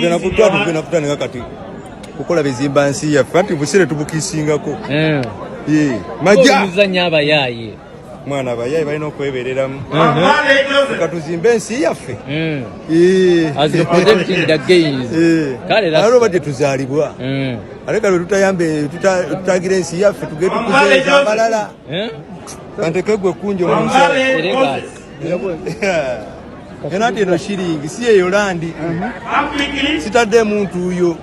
Tugenda kutwa, tugenda kutandika kati kukola bizimba nsi yaffe, anti busire tubukisingako. Majja Muzannya abayaaye. Mwana, abayaaye balina okwebereramu. Katuzimbe ensi yaffe. As you're protecting the gays. Kale Ate obadde tuzaalibwa, ate kale tutayambe, tutagira ensi yaffe, tugende tukuzeeza abalala. Kanteke gwe kunja omusa. Erega. Era nti eno shiringi si eyo landi, sitaddemu ntuuyo.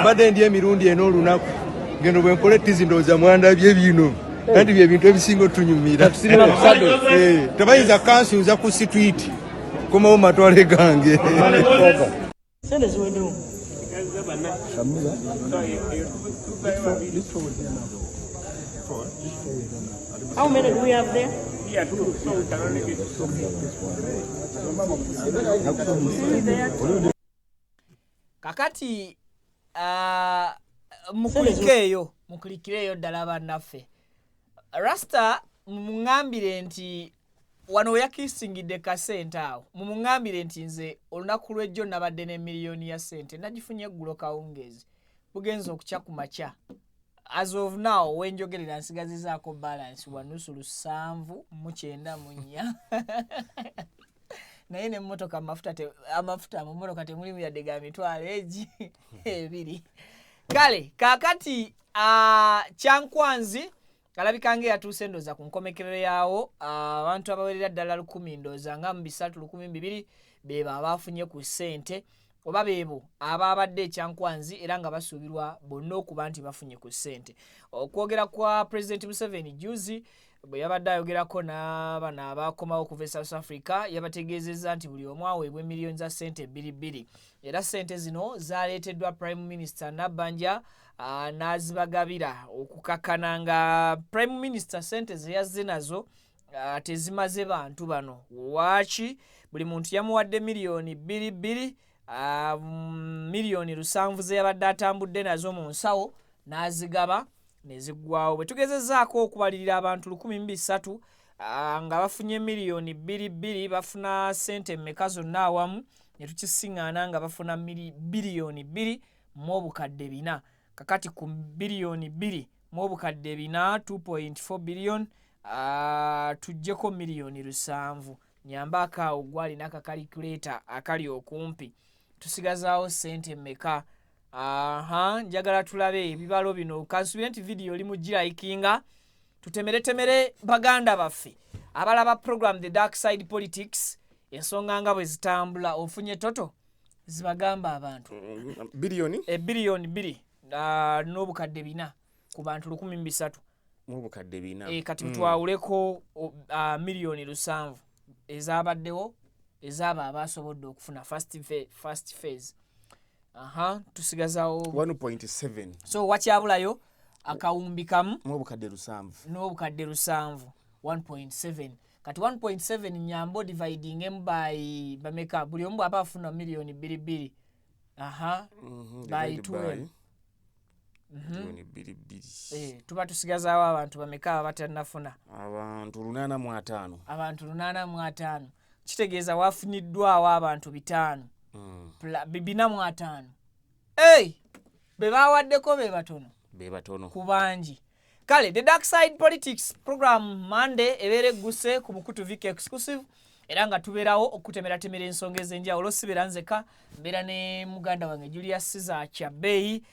Mbadde ndi emirundi ena olunaku, ngendo bwe nkola ettizi. Ndowooza mwandabye bino, anti bye bintu ebisinga otunyumira. Tusinema kusado. Tebayinza kansuuza ku street, komawo matwale gange. Sente ziweddewo. Shamira, this forward here now. How many do we have there? Yeah, two, so we can only get Three there. Kakati mukulikeeyo, mukulikireeyo ddala bannaffe. Rasta mumuŋŋambire nti wano we yakisingidde kasente awo, mumuŋŋambire nti nze olunaku lw'ejjo nabadde ne miliyoni ya ssente, nagifunye eggulo kawungeezi, bugenza okukya ku makya. As of now wenjogerera nsigazizaako balance wa nusu 794, naye nemmotoka amafuta amafuta mu mmotoka temulimu yadde ga 20,000. Kale kaakati Kyankwanzi alabika nga eyatuuse ndooza ku nkomekerero yaawo. Abantu abawerera ddala 1000 ndooza nga mu 300, 1200 beebo abaafunye ku ssente, oba beebo abaabadde ekyankwanzi, era nga basuubirwa bonna okuba nti bafunye ku ssente. Okwogera kwa Pulezidenti Museveni juzi bwe yabadde ayogerako n'abano abakomawo okuva e South Africa, yabategeezezza nti buli omu aweebwa emiliyoni za ssente bbiri bbiri, era ssente zino zaleeteddwa Prime Minister Nabbanja n'azibagabira, okukakana nga Prime Minister ssente ze yazze nazo tezimaze bantu bano. Waaki buli muntu yamuwadde miliyoni bbiri bbiri, miliyoni 7 ze yabadde atambudde nazo mu nsawo n'azigaba ne ziggwawo. Bwe tugezezzaako okubalirira abantu 1300 nga bafunye miliyoni bbiri bbiri, bafuna ssente mmeka zonna awamu? Ne tukisiŋŋaana nga bafuna 2.4 biliyoni. Kakati ku 2.4 biliyoni, 2.4 billion, tuggyeko miliyoni 7. Nyambaako awo gwalina akacalculator akali okumpi. Tusigazaawo ssente mmeka? Aha, njagala tulabe ebibalo bino. Kansubire nti vidiyo oli mugirayikinga, tutemeretemere baganda baffe abalaba program The Dark Side Politics ensonga nga bwe zitambula. Ofunye toto zibagamba abantu? Biliyoni? Ebbiliyoni 2 n'obukadde 400 ku bantu 1300. Mu 400. Kati twawuleko miliyoni 7 ezabaddewo ezaabo abasobodde okufuna first phase. Aha, tusigazawo 1.7. So wakyabulayo akawumbi kamu mu 700,000. N'obukadde 700, 1.7. Kati 1.7 nyambo dividingemu by bameka? Buli omu bw'aba afuna miliyoni bbiri bbiri, aha, by divide 12. By miliyoni bbiri bbiri. Tuba tusigazaawo abantu bameka aba batannafuna? Abantu 805. Abantu 805, kitegeeza wafuniddwawo abantu bitaano, 450. Ei, be bawaddeko be batono. Be batono. Ku bangi. Kale The Dark Side Politics program Monday ebeera egguse ku mukutu Vk Exclusive, era nga tubeerawo okutemeratemera ensonga ez'enjawulo. Sibeera nzeka, mbeera ne muganda wange Julius Caesar Kyabbeeyi.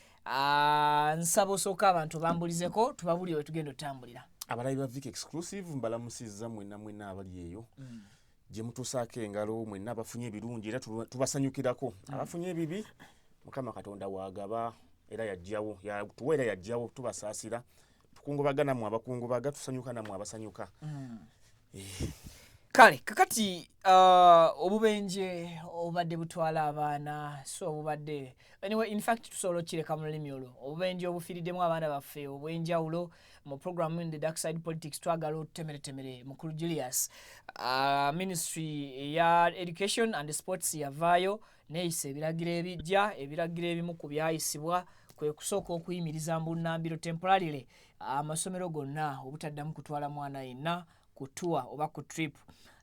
Nsaba osooka abantu bambulizeko, tubabulire we tugenda otambulira. Abalabi ba Vk Exclusive, mbalamusizza mwenna mwenna abali eyo gye mutuusaako engalo, mwenna abafunye ebirungi, era tubasanyukirako. Abafunye ebibi, Mukama Katonda waagaba era yajjawo, yatuwa era yajjawo. Tubasaasira, tukungubaga nammwe abakungubaga, tusanyuka nammwe abasanyuka. Kale kakati obubenje obubadde butwala abaana, so obubadde, anyway, in fact tusobola okukireka mu lulimi olwo, obubenje obufiiriddemu abaana baffe obw'enjawulo, mu program in The Dark Side Politics twagala otutemeretemere. Mukulu Julius, ministry eya Education and Sports yavaayo neeyisa ebiragiro ebijja. Ebiragiro ebimu ku byayisibwa kwe kusooka okuyimiriza mbunnambiro, temporarily, amasomero gonna obutaddamu kutwala mwana yenna ku tour oba ku trip.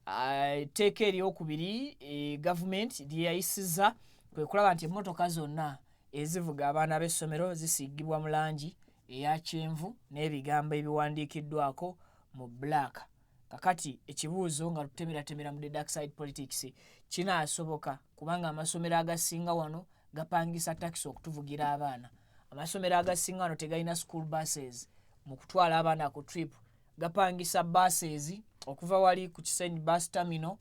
Etteeka eryokubiri gavumenti lyeyayisiza kwe kulaba nti emmotoka zonna ezivuga abaana b'essomero zisiigibwa mu langi eya kyenvu n'ebigambo ebiwandiikiddwako mu black. Kakati ekibuuzo nga tutemeratemera mu the dark side politics, kinaasoboka? Kubanga amasomero agasinga wano gapangisa takisi okutuvugira abaana. Amasomero agasinga wano tegalina school buses mu kutwala abaana ku trip, gapangisa buses okuva wali ku Kisenyi bus terminal,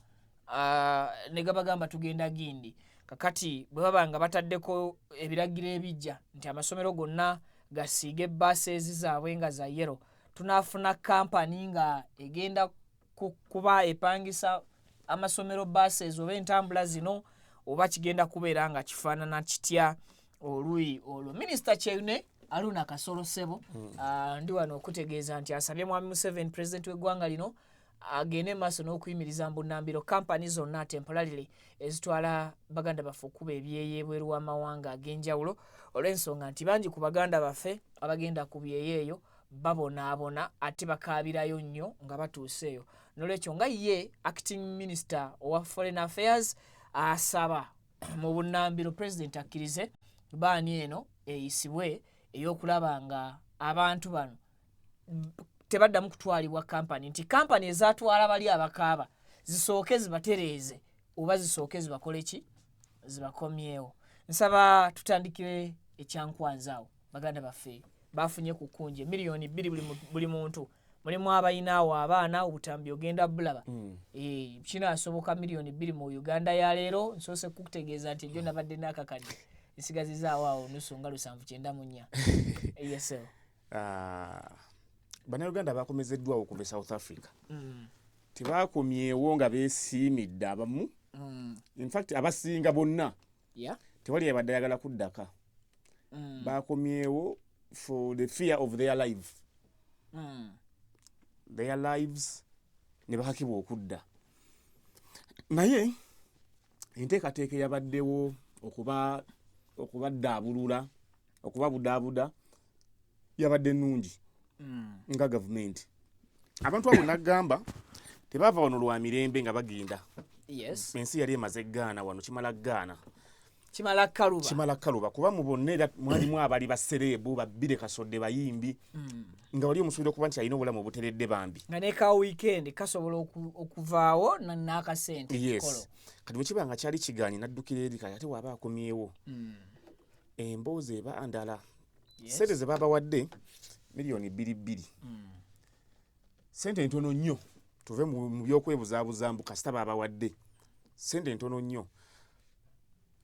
ne gabagamba tugenda gindi. Kakati bwe baba nga bataddeko ebiragiro ebijja nti amasomero gonna gasiige buses zaabwe nga za yellow, tunaafuna kampani nga egenda kuba epangisa amasomero buses oba entambula zino, oba kigenda kubeera nga kifaanana kitya oluuyi olwo? Minisita Kyeyune Haruna Kasolo Ssebo, ndi wano okutegeeza nti asabye Mwami Museveni, pulezidenti w'eggwanga lino, agende maaso n'okuyimiriza mbunambiro kampani zonna temporarily ezitwala baganda baffe okuba ebyeyo ebweru w'amawanga ag'enjawulo, olw'ensonga nti bangi ku baganda baffe abagenda ku byeyo eyo babonaabona ate bakaabirayo nnyo nga batuuse eyo. Nolwekyo nga ye acting minister owa foreign affairs asaba mu bunnambiro president akkirize ban eno eyisibwe ey'okulaba nga abantu bano tebaddamu kutwalibwa kampani, nti kampani ezatwala bali abakaaba zisooke zibatereeze oba zisooke zibakole ki, zibakomyewo. Nsaba tutandikire ekyankwanzi awo. Baganda baffe bafunye ku kunje 2 million buli muntu. Mulimu abayinaawo abaana, obutambi ogenda bulaba. Kinaasoboka 2 million mu Uganda ya leero? Nsoose kukutegeeza nti ejjo nabadde n'akakadde nsigazizaawo awo nusu nga 794 yeseo. Ah, Bannayuganda bakomezeddwawo okuva e South Africa. Tebakomyewo nga beesiimidde abamu. Infact abasinga bonna tewali yabadde ayagala kuddaka. Bakomyewo for the fear of their life, their lives, ne bakakibwa okudda. Naye enteekateeka eyabaddewo okuba okubaddaabulula, okubabudaabuda, yabadde nnungi nga gavumenti. Abantu abo nagamba tebaava wano lwa mirembe nga bagenda. Ensi yali emaze gaana wano, kimala gaana. Kimala kaluba. Kimala kaluba, kuba mu bonna era mwalimu abali basereebu, babbire kasodde, bayimbi, nga wali omusuubira okuba nti alina obulamu obuteredde bambi. Nga ne ka weekend kasobola okuvaawo n'akasente. Yes, kati bwe kiba nga kyali kiganye naddukira eri, kati ate waaba akomyewo emboozi eba ndala. Sente ze babawadde 2 million, sente ntono nnyo. Tuve mu byokwebuzaabuza mbu kasita babawadde sente ntono nnyo.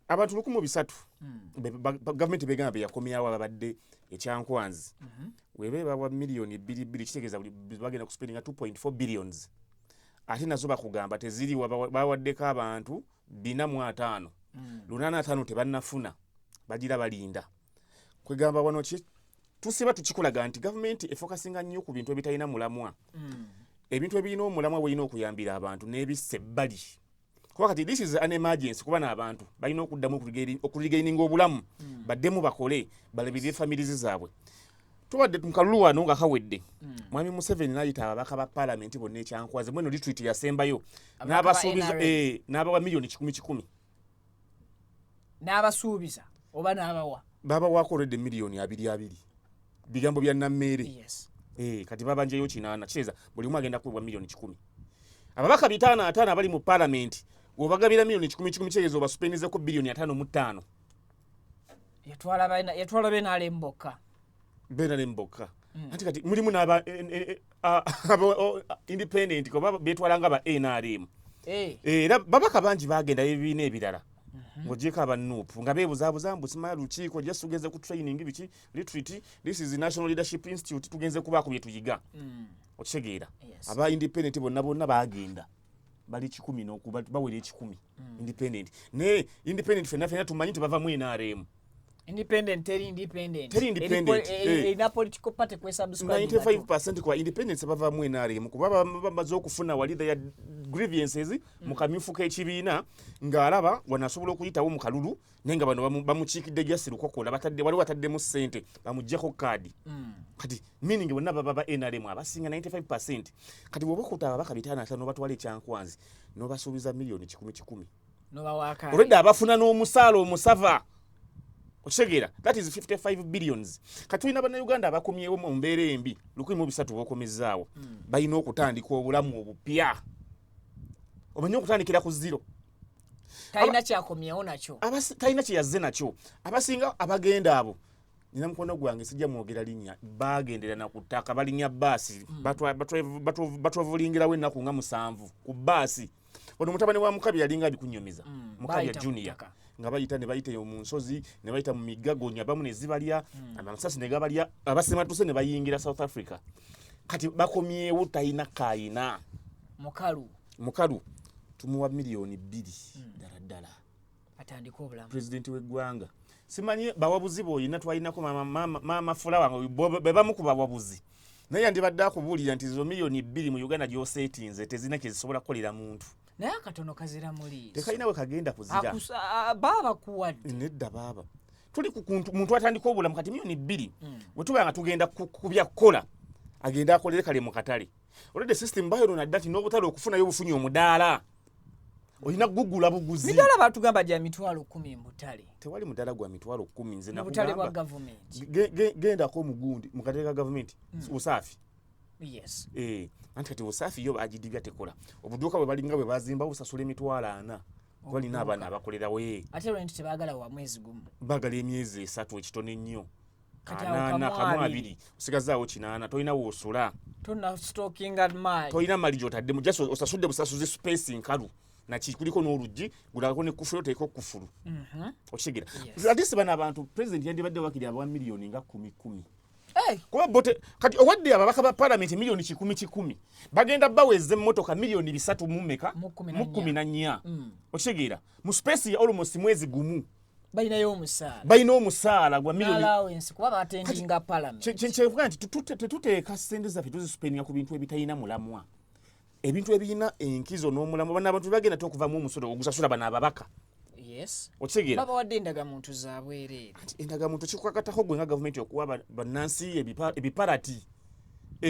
Abantu 1,300 gavumenti begamba beyakomyawo ababadde ekyankwanzi. Weba ebawa 2 million, kitegeeza bagenda kuspendinga 2.4 billions, ate nazo bakugamba teziri. Bawaddeko abantu 450, 850 tebannafuna, bagira balinda. Kwegamba wano tusiba tukikulaga nti gavumenti efokasinga nnyo ku bintu ebitalina mulamwa. Ebintu ebirina omulamwa bulina okuyambira abantu n'ebissa ebbali, kuba kati this is an emergency, kuba n'abantu balina okuddamu okuregaininga obulamu, baddemu bakole, balabirire families zaabwe. Tubadde mu kalulu wano nga kawedde, Mwami Museveni n'ayita ababaka ba paalamenti bonna ekyankwaze mweno retreat yasembayo. Ababaka ba n'abasuubiza NRM. N'abawa 100,000,000. N'abasuubiza oba n'abawa? Babawaako olwedde 22 million, bigambo bya nammeere. Kati babanjeyo 8, kitegeeza buli omu agenda kuweebwa 100 million. Ababaka 550 abali mu paalamenti, obagabira 100,000,000, kitegeeza obasupendizeko 55 billion. Yatwala benalemu bokka. Benalemu bokka. Anti kati mulimu n'aba independent oba betwala nga ba NRM. Era babaka bangi bagenda ebibiina ebirala ng'ogyeko aba NUP nga beebuzaabuza mbu simala lukiiko, just tugenze ku training, biki, retreat, this is the National Leadership Institute, tugenze kubaako bye tuyiga. Okitegeera? Yes. Aba independent bonna bonna bagenda bali 100 bawera 100 independent. Naye independent fenna fenna tumanyi tebavamu NRM. Independent teri independent. Teri independent, Erina political party kwesubscribe. 95% kwa independence bavaamu NRM kuba bamaze okufuna wali their grievances mu kamyufu k'ekibiina, ng'alaba wano asobola okuyitawo mu kalulu, naye nga bano bamukiikidde Jasiri Lukokola, batadde waliwo ataddemu ssente bamuggyeko kaadi. Kati meaning bonna baba ba NRM abasinga 95%. Kati bw'oba okuta ababaka 550 batwala ekyankwanzi n'obasuubiza miliyoni kikumi kikumi, Nobawaaka. Olwedde abafuna n'omusaala omusava, okitegeera? That is 55 billions. Kati tulina Bannayuganda abakomyewo mu mbeera embi 1300 bokomezzaawo, balina okutandika obulamu obupya, omanyi, okutandikira ku zero. Talina kyakomyewo nakyo. Talina kye yazze nakyo. Abasinga abagenda abo, nina mukono gwange, sijja mwogera linnya, bagendera na ku ttaka, balinnya baasi, batwavulingirawo ennaku nga 7 ku baasi. Ono mutabani wa Mukabya yalinga abikunyumiza, Mukabya Bayita ku Junior, ttaka. nga bayita ne bayita eyo mu nsozi, ne bayita mu migga, gonya bamu ne zibalya, amasasi ne gabalya, abasematuse ne bayingira South Africa. Kati bakomyewo talina kayina. Mukalu. Mukalu tumuwa miliyoni 2 ddala ddala. Atandike obulamu. Pulezidenti w'eggwanga, simanyi bawabuzi b'olina, twalinako maama Fulawa nga be bamu ku bawabuzi, naye yandibadde akubuulira nti zo miliyoni 2 mu Uganda gy'oseetinze tezirina kye zisobola kukolera muntu. Naye akatono kazira muliiso. Tekalina we kagenda kuzira. Baaba kuwadde. Nedda, baaba tuli ku muntu atandika obulamu. Kati miliyoni 2, bwe tuba nga tugenda ku bya kukola, agenda akolere kale mu katale. Olwedde system bayonona dda nti n'obutale okufunayo obufunyi omudaala olina kugugula buguzi. Midaala batugamba gya 100,000 mu butale. Tewali mudaala gwa 100,000, nze Mu butale bwa nakugamba. gavumenti. Gendako omugundi mu katale ka gavumenti, Busaafi. Anti kati Busaafi yo bagidibya, tekola. Obuduuka bwe balinga bwe bazimba busasula 40,000, balina abaana abakolerawo. Ate rent tebaagala wa mwezi gumu. Baagala emyezi 3, ekitono ennyo. Kati awo 80 kamu kamu 20. 20, osigazaawo 80, tolina woosula. Tonna stockinga maali. Tolina mali gyotaddemu, just osasudde busasuzi space nkalu naki, kuliko n'oluggi, gulako ne kufulu, oteeka kufulu, okitegeera? At least bano abantu president yandibadde wakiri abawa miliyoni nga kumi kumi. Kuba bote kati owadde ababaka ba palamenti miliyoni kikumi kikumi, bagenda baweza emmotoka miliyoni 3 mu meka? Mu kumi na Mu 14, okitegeera? Mu space ya almost mwezi gumu. Balinayo omusaala. Balina omusaala gwa miliyoni Allowance kuba batendinga parliament. Kyenvuga nti tetuteeka ssente zaffe tuzisipendinga ku bintu ebitalina mulamwa. Ebintu ebirina enkizo n'omulamwa, bano abantu bagenda te okuvamu omusolo ogusasula bano ababaka. Okitegeera? Babawadde endagamuntu zabwereere. Anti endagamuntu kikukakatako gwe nga gavumenti okuwa bannansi ebiparati.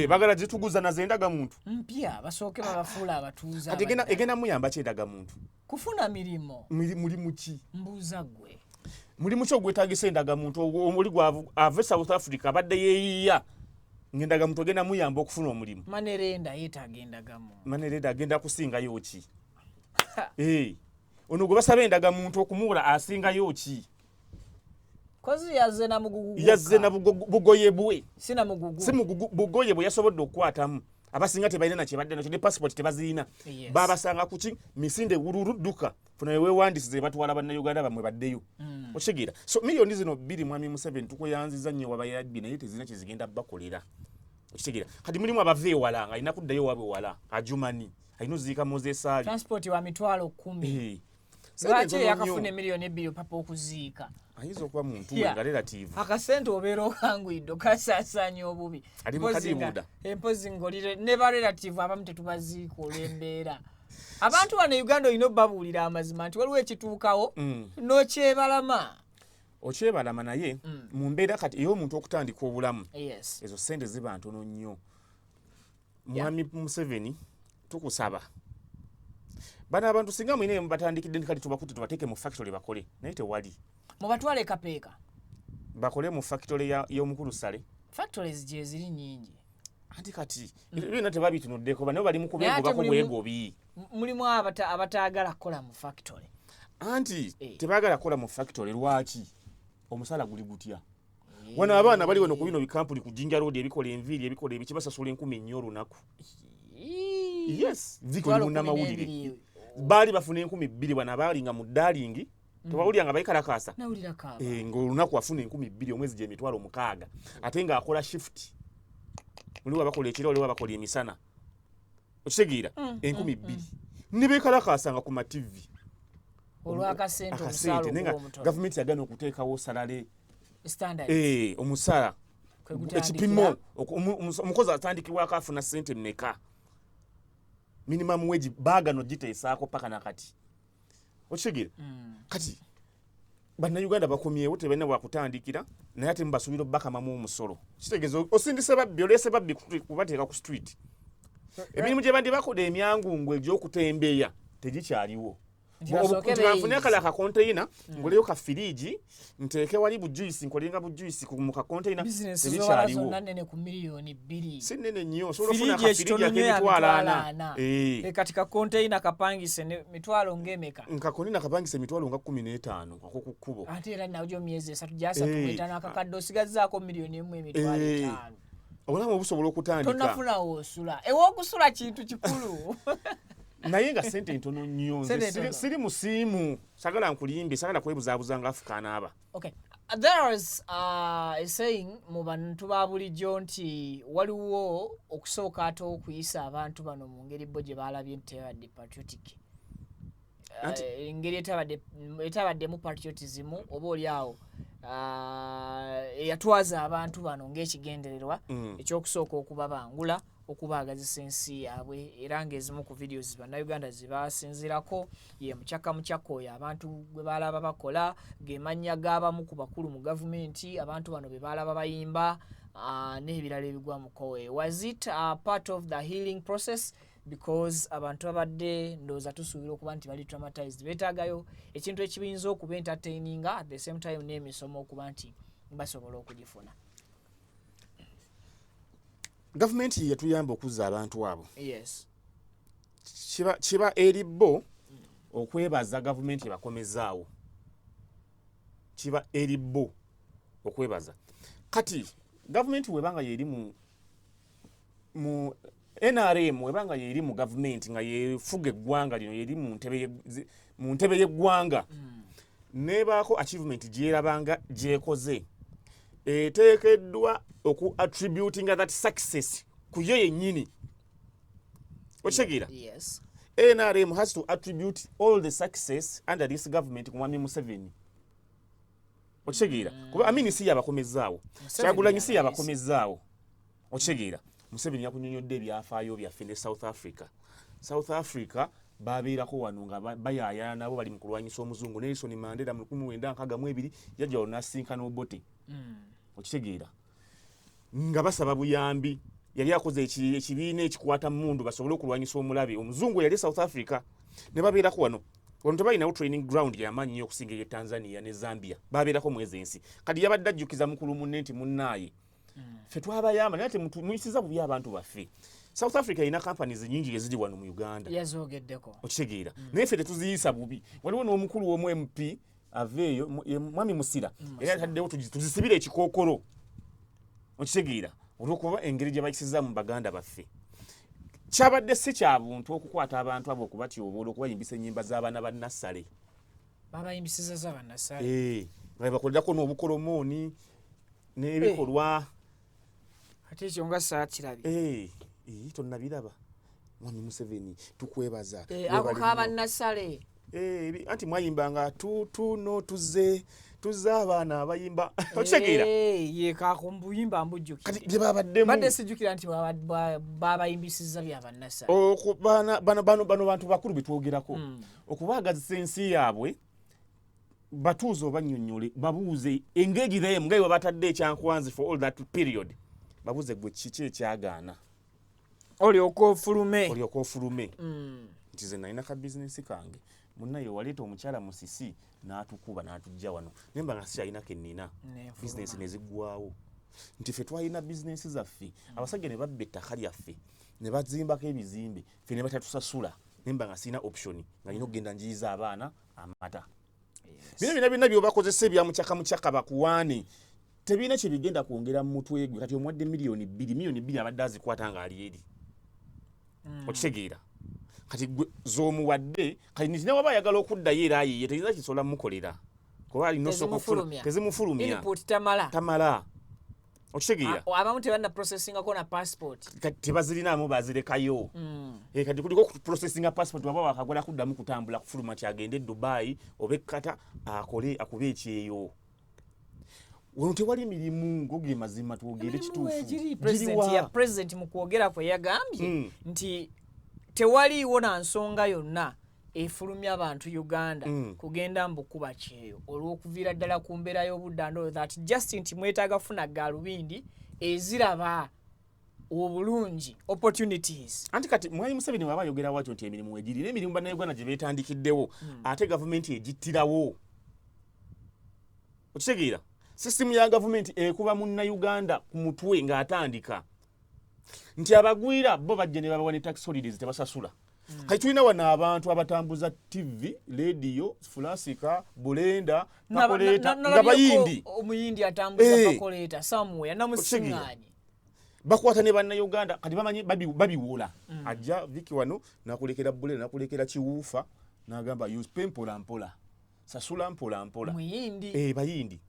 Bagala zituguza nazo endagamuntu. Mpya, basooke babafuula abatuuze Kati abaddala. egenda muyamba ki endagamuntu? Kufuna mirimu. Mulimu ki? Mbuuza ggwe. Mulimu ki ogwetagisa endagamuntu? Omuli gwavu ave South Africa abadde yeeyiya ng'endagamuntu egenda muyamba okufuna omulimu. Manerenda yeetaaga endagamuntu. Manerenda agenda kusingayo ki? Ono gwe basaba endagamuntu okumuwola asingayo ki? Kozi yazze na mugugu gwokka. Yazze na bugoye bwe. Si na mugugu. Si mugugu, bugoye bwe yasobodde okukwatamu. Abasinga tebalina na kyebadde nakyo, ne passport tebazirina. Babasanga kuki? Misinde wululu, dduka funa wewewandiisize, batwala Bannayuganda bamwe baddeyo. Okitegeera? So miliyoni zino 2, mwami Museveni, tukweyanziza nnyo, wabayabbi, naye tezirina kyezigenda bakolera, okitegeera? Kati mulimu abava ewala nga alina kuddayo waabwe wala Ajumani, alina oziika Mozesaali. Transport wa 100,000. Sente Lwaki ntono eyakafuna nnyo. 2 miliyoni papa okuziika? Ayinza okuba muntu we nga relative. Akasente obeera okanguyidde okasaasaanya obubi. Ali mu kadibuuda. Empozi ng'oli ne ba relative abamu tetubaziika olw'embeera. Abantu bano e Uganda olina obbabuulira amazima nti waliwo ekituukawo n'okyebalama. Okyebalama, naye mu mbeera kati ey'omuntu okutandika obulamu, ezo sente ziba ntono nnyo. Mwami Museveni, tukusaba, bano abantu singa mwine mubatandikidde nti kale tubakutte tubateeke mu factory bakole, naye tewali. Mubatwale Kapeeka. Bakole mu factory y'omukulu Sale. Factories gye ziri nyingi. Anti kati ebyo byonna tebabitunuddeko, bano bali mu Naye ate kubeegobako bwegobi. Mulimu abataagala kukola mu factory. Anti tebaagala kukola mu factory lwaki? Omusala guli gutya? Wano abaana bali wano ku bino bikampuni ku Jinja Road ebikola enviiri, ebikola ebiki, basasula 4000 olunaku. Yes, Viko, 12,000 munnamawulire. 2. Baali bafuna 2000, bano abaalinga mu ddalingi, tebawulira nga bayikalakaasa? Nawulira kaaba. Ng'olunaku afuna 2000, omwezi gye 60,000, ate ng'akola shift, muliwo abakola ekiro, waliwo abakola emisana, okitegeera? 2000 ne beekalakaasanga ku mativi. Olw'akasente, omusaala Akasente, naye nga oguba omutono. gavumenti yagaana okuteekawo salary. Standard. Omusaala Kwe gutandikira. Ekipimo omukozi atandikibwako afuna sente mmeka? Minimum wage baagano giteesaako paka nakati, okitegeera? Kati Bannayuganda bakomyewo, tebalina bwakutandikira, naye ate mubasuubira obbakamamu omusolo. Kitegeeza osindise babbi, oleese babbi kubateeka ku street. Emirimu gye bandi bakola emyangungu egy'okutembeeya tegikyaliwo. Nti basooke Nti banfune beeyingize. akala akakonteyina, nguleyo ka firiji, nteeke wali bujuice, nkolenga bujuice mu kakonteyina. Bizinesi zowala Tebikyaliwo. zonna nene ku 2 miliyoni. Si nnene nnyo, osobola ofuna Firiji akafiriji ekitono nnyo ya ak'emitwalo 400,000. ana. Kati kakonteyina kapangise ne mitwalo ng'emeka? Nkakonteyina kapangisa emitwalo nga 15 ak'oku kkubo. Ate era najo myezi 3 gyasatu mwetaano, akakadde osigazzaako miliyoni 1 emitwalo 5. Obulamu obusobola okutandika. Tonnafuna woosula. Ew'okusula kintu kikulu. Naye nga sente ntono nnyo. Nze Sente ntono. siri musiimu, sagala nkulimbe, sagala kwebuzaabuza nga Afuka anaaba. Okay. There is a saying mu bantu ba bulijjo nti waliwo okusooka ate okuyisa abantu bano mu ngeri bo gye balabye nti tebadde patriotic. Engeri etabaddemu patriotism oba oli awo eyatwaza abantu bano ng'ekigendererwa ekyokusooka okubabangula, okubaagazisa ensi yaabwe. Era ng'ezimu ku videos Bannayuganda ze basinziirako ye mukyaka mukyaka oyo abantu gwe balaba bakola, ge mannya g'abamu ku bakulu mu gavumenti, abantu bano be balaba bayimba, n'ebirala ebigwa mu kowe. Was it part of the healing process? Because abantu babadde, ndowooza tusuubira okuba nti bali traumatized, beetaagayo ekintu ekiyinza okuba entertaininga, at the same time n'emisomo okuba nti basobola okugifuna. Gavumenti ye yatuyamba okuzza abantu abo. Kiba eri bo okwebaza gavumenti ebakomezaawo, kiba eri bo okwebaza. Kati gavumenti webanga yeri mu NRM, webanga yeri mu gavumenti nga yefuga eggwanga lino, yeri mu ntebe y'eggwanga, nebaako achievement gyerabanga gyekoze, eteekeddwa oku attributinga that success ku yo yennyini, okitegeera? Yes. NRM has to attribute all the success under this government ku Mwami Museveni, okitegeera? Kuba Amini si yabakomezaawo. Museveni. Kyagulanyi si Yabayise. yabakomezaawo, okitegeera? Museveni yakunyonyodde ebyafaayo byaffe ne South Africa. South Africa babeerako wano nga bayaayana nabo, bali mu kulwanyisa omuzungu. Nelson Mandela mu 1962 yajja wano n'asinkana Obote, okitegeera, nga basaba buyambi. Yali akoze ekibiina ekikwata mundu basobole okulwanyisa omulabe omuzungu yali e South Africa. Ne babeerako wano. Wano tebalinawo training ground yamaanyi nnyo okusinga eye Tanzania ne Zambia. Babeerako mwezi ensi. Kati yabadde ajjukiza mukulu munne nti munnaaye, ffe twabayamba, naye ate muyisiza bubi abantu baffe. South Africa erina companies nyingi eziri wano mu Uganda. Yazogeddeko. Okitegeera? Naye ffe tetuziyisa bubi. Waliwo n'omukulu w'omu MP aveeyo, ye Mwami Musira, era ataddewo tuzisibire ekikookolo, okitegeera, olwokuba engeri gye bayisiza mu baganda baffe. Kyabadde si kya buntu okukwata abantu abo, okubatyoboola, okubayimbisa ennyimba z'abaana ba nassale. Babayimbisiza z'abannasale? Eh, nga bakolerako n'obukolomooni n'ebikolwa. Ate ekyo nga saakirabye. Eh, eh, tonnabiraba? Mwami Museveni, tukwebaza. Eh, ako Weebale nnyo. kabannasale. Eh, anti mwayimbanga tutuno tuze tuze abaana abayimba, okitegeera? Eh, ye kako mbuyimba mbujjukire. Kati bye babaddemu. Badde sijjukira nti babayimbisiza byabannasale. Bano bantu bakulu betwogerako, okubaagazisa ensi yaabwe, batuuze obannyonnyole, babuuze, engage them nga bwe batadde ekyankwanzi for all that period. Babuuze, gwe kiki ekyagaana olyoka ofulume? Olyoka ofulume. Nti ze nalina ka bizinesi kange, munnaye waleeta omukyala Musisi n'atukuba n'atujja wano, naye mba nga sikyalina kennina. Nenfuluma. Bizinesi neziggwawo. Nti ffe twalina bizinesi zaffe, abasajja ne babba ettaka lyaffe ne bazimbako ebizimbe, ffe ne batatusasula, naye mba nga sirina option, nga nina okugenda njiyiza abaana amata. Bino byonna byonna byobakozesa ebya mukyaka mukyaka bakuwaane, tebirina kyebigenda kwongera mu mutwe gwe. Kati omuwadde 2 miliyoni, 2 miliyoni abadde azikwata ng'ali eri, okitegeera? Kati gwe z'omuwadde, kati nti newaba ayagala okuddayo era ayiye, teyinza kisobola mukolera kuba alina osooka okufuna. Tezimufulumya. Tezimufulumya. Input tamala. Tamala, okitegeera? Abamu tebanna processingako na passport. Kati tebazirinaamu, bazirekayo. Eh, kati kuliko okuprocessinga passport, waba wakagala kuddamu kutambula kufuluma, nti agende e Dubai oba ekkata akole akube ekyeyo. Wano tewali mirimu, ngoge mazima twogere kituufu. Giriwa president mu kwogera kwe yagambye nti tewaliiwo na nsonga yonna efulumya abantu Uganda kugenda mbukuba kyeyo olw'okuviira ddala ku mbeera y'obudde and that just nti mwetaaga kufuna gaalubindi eziraba obulungi opportunities. Anti kati Mwami Museveni waba ayogera watyo nti emirimu egiri n'emirimu bannayuganda gye beetandikiddewo, ate gavumenti egittirawo. Okitegeera, sisitimu ya gavumenti ekuba munnayuganda ku mutwe ng'atandika nti abagwira bo bajja ne babawa ne tax holidays, tebasasula. Kati tulina wano abantu abatambuza TV, radio, fulasika, blender, percolator, nga bayindi. Omuyindi atambuza percolator somewhere namusiŋŋaanye. Bakwata ne bannayuganda kati bamanyi babiwola. Ajja Viki wano nakulekera blender, nakulekera kiwuufa, n'agamba use pay mpola mpola, sasula mpola mpola. Muyindi. Bayindi.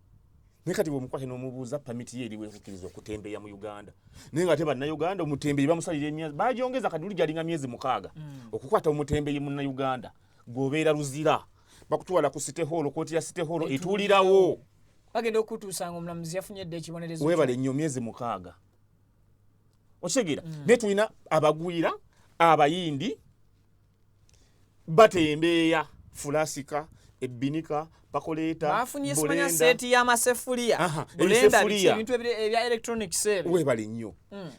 Naye kati bw'omukwata n'omubuuza pamiti ye eriwo ekukkiriza okutembeeya mu Uganda, naye nga ate bannayuganda omutembeeyi bamusalira emyezi, bagyongeza kati luli gyalinga myezi 6 okukwata omutembeeyi munnayuganda gw'obeera luzira, bakutwala ku City Hall, kooti ya City Hall etuulirawo, bagenda okutuusa nga omulamuzi yafunye dda ekibonerezo. Weebale nnyo, myezi 6. Okitegeera? Naye tulina abagwira abayindi batembeeya fulasika, ebbinika, percolator, bafunye simanya seeti y'amasefuliya, ebintu ebya electronics ebyo. Weebale nnyo.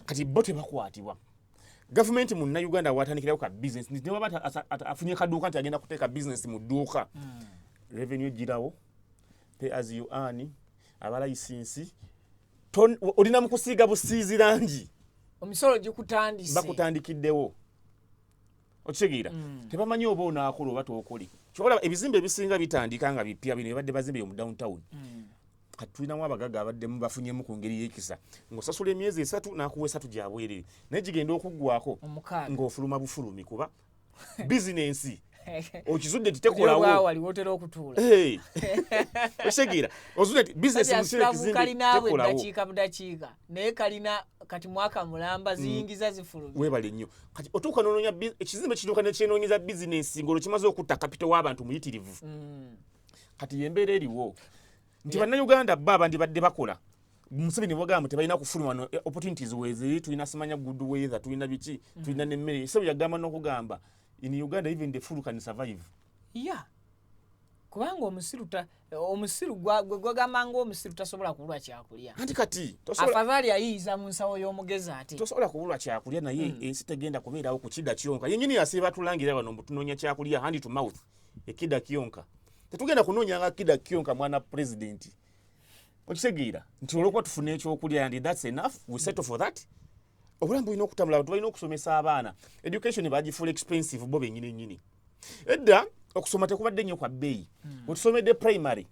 Kati bo tebakwatibwa. Gavumenti munnayuganda watandikirawo ka business, ne waba afunye kaduuka nti agenda kuteeka business mu dduuka, revenue girawo, pay as you earn, aba license, olina mu kusiiga busiizi langi, omisolo gikutandise, bakutandikiddewo. Okitegeera? Tebamanyi oba onaakola oba tookole. Kyobalaba ebizimbe ebisinga bitandika nga bipya, bino ebadde bazimbe mu downtown. Kati tulinamu abagagga abaddemu bafunyemu ku ngeri y'ekisa, ng'osasula emyezi 3 n'akuwa 3 gyabwerere, naye gigenda okuggwako ng'ofuluma bufulumi, kuba bizinensi okizudde nti tekolawo. Wali wotera okutuula. Okitegeera? Ozudde nti bizinensi mu kizimbe tekolawo. Dakiika budakiika, naye kalina kati mwaka mulamba ziyingiza zifulumya. Weebale nnyo. Kati otuuka n'onoonya ekizimbe kituuka ne kyenoonyeza bizinensi ng'olwo kimaze okutta kapito w'abantu muyitirivu. Kati y'embeera eriwo nti bannayuganda bo abandibadde bakola, Museveni bwagamba tebalina kufuluma wano, opportunities weeziri, tulina simanya good weather, tulina biki, tulina n'emmere. Ssebo yagamba n'okugamba in Uganda even the fool can survive. Yeah. Kubanga omusiru gwagamba ng'omusiru tasobola kubulwa kyakulya. Anti kati afadhali ayiyiza mu nsawo y'omugezi ate tosobola kubulwa kyakulya, naye ensi tegenda kubeerawo ku kida kyonka. Yennyini yasiiba tulangira wano mbu tunoonya kyakulya hand to mouth, ekida kyonka. Tetugenda kunoonyanga kida kyonka, mwana pulezidenti. Okitegeera nti olw'okuba tufuna ekyokulya and that's enough, we settle for that. Obulamu bulina okutambula, abantu balina okusomesa abaana. Education bagifuula expensive bo bennyini nnyini. Edda okusoma tekubadde nnyo kwa bbeeyi. Bwe tusomedde primary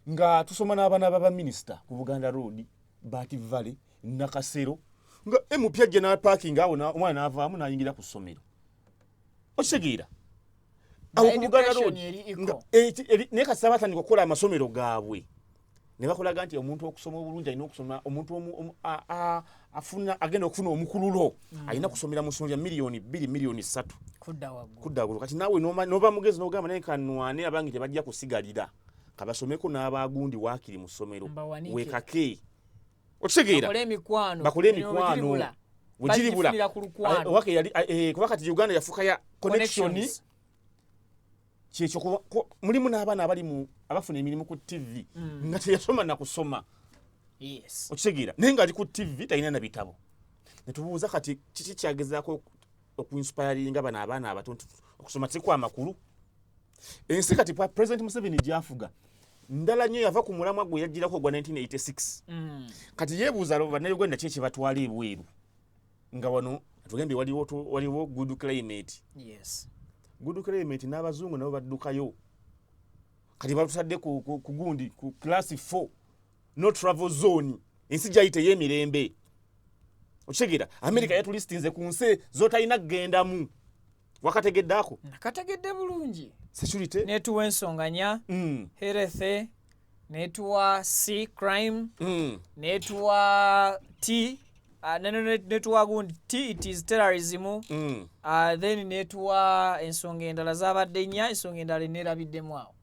nga tusoma n'abaana b'abaminisita ku Buganda Road, Bat Valley, Nakasero, nga MP ajja n'apaakinga awo, omwana n'avaamu n'ayingira ku ssomero. Okitegeera? Awo ku Buganda Road naye kasita batandika okukola amasomero gaabwe ne bakolaga nti omuntu okusoma obulungi alina okusoma, omuntu afuna agenda okufuna omukululo alina kusomera mu ssomero lya miliyoni 2, miliyoni 3 kudda waggulu. Kati naawe n'oba mugezi n'ogamba naye kanwane abange tebajja kusigalira, kabasomeko n'abagundi waakiri mu ssomero weekake. Okitegeera? Bakole emikwano wegiribula kuba kati Uganda yafuuka ya connection. Kyekyo mulimu n'abaana abali mu abafuna emirimu ku TV nga teyasoma na kusoma. Okitegeera? Naye ng'ali ku TV talina na bitabo. Ne tubuuza kati kiki kyagezaako okuinspiringa bano abaana abato nti okusoma si kwa makulu. Ensi kati President Museveni gy'afuga ndala nnyo, yava ku mulamwa gwe yagirako ogwa 1986. Kati yeebuuza bannayuganda ki ekibatwala ebweru nga wano tugambye waliwo good climate. Good climate n'abazungu nabo baddukayo. Kati batutadde ku gundi ku class 4 no travel zone, ensi gyayita ey'emirembe. Okitegeera? America yatulistinze ku nsi z'otalina kugendamu. Wakategedde ako? Nakategedde bulungi. Security netuwa ensonga nnya, health, netuwa C crime, netuwa T, netuwa gundi T, it is terrorism, then netuwa ensonga endala zabadde nnya, ensonga endala enerabidddemu awo.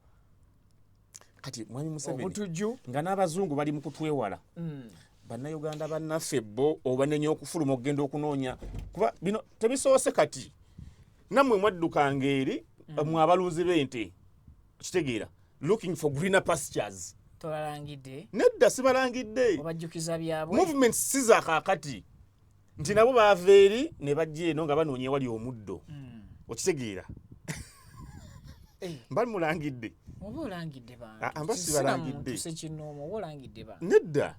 Kati mwami Museveni, Obutujju. nga n'abazungu bali mu kutwewala, Bannayuganda bannaffe bo obanenya okufuluma okugenda okunoonya, kuba bino tebisoose. Kati nammwe mwaddukanga eri, mwe abalunzi b'ente, kitegeera, looking for greener pastures. Tobalangidde? Nedda, sibalangidde. Obajjukiza byabwe. Movements si za kaakati, nti nabo baava eri ne bajja eno nga banoonya ewali omuddo, okitegeera? Eh. Mba mulangidde. Oba olangidde Ah, bantu? mba sibalangidde. Sekinoomu, oba olangidde bantu? Nedda.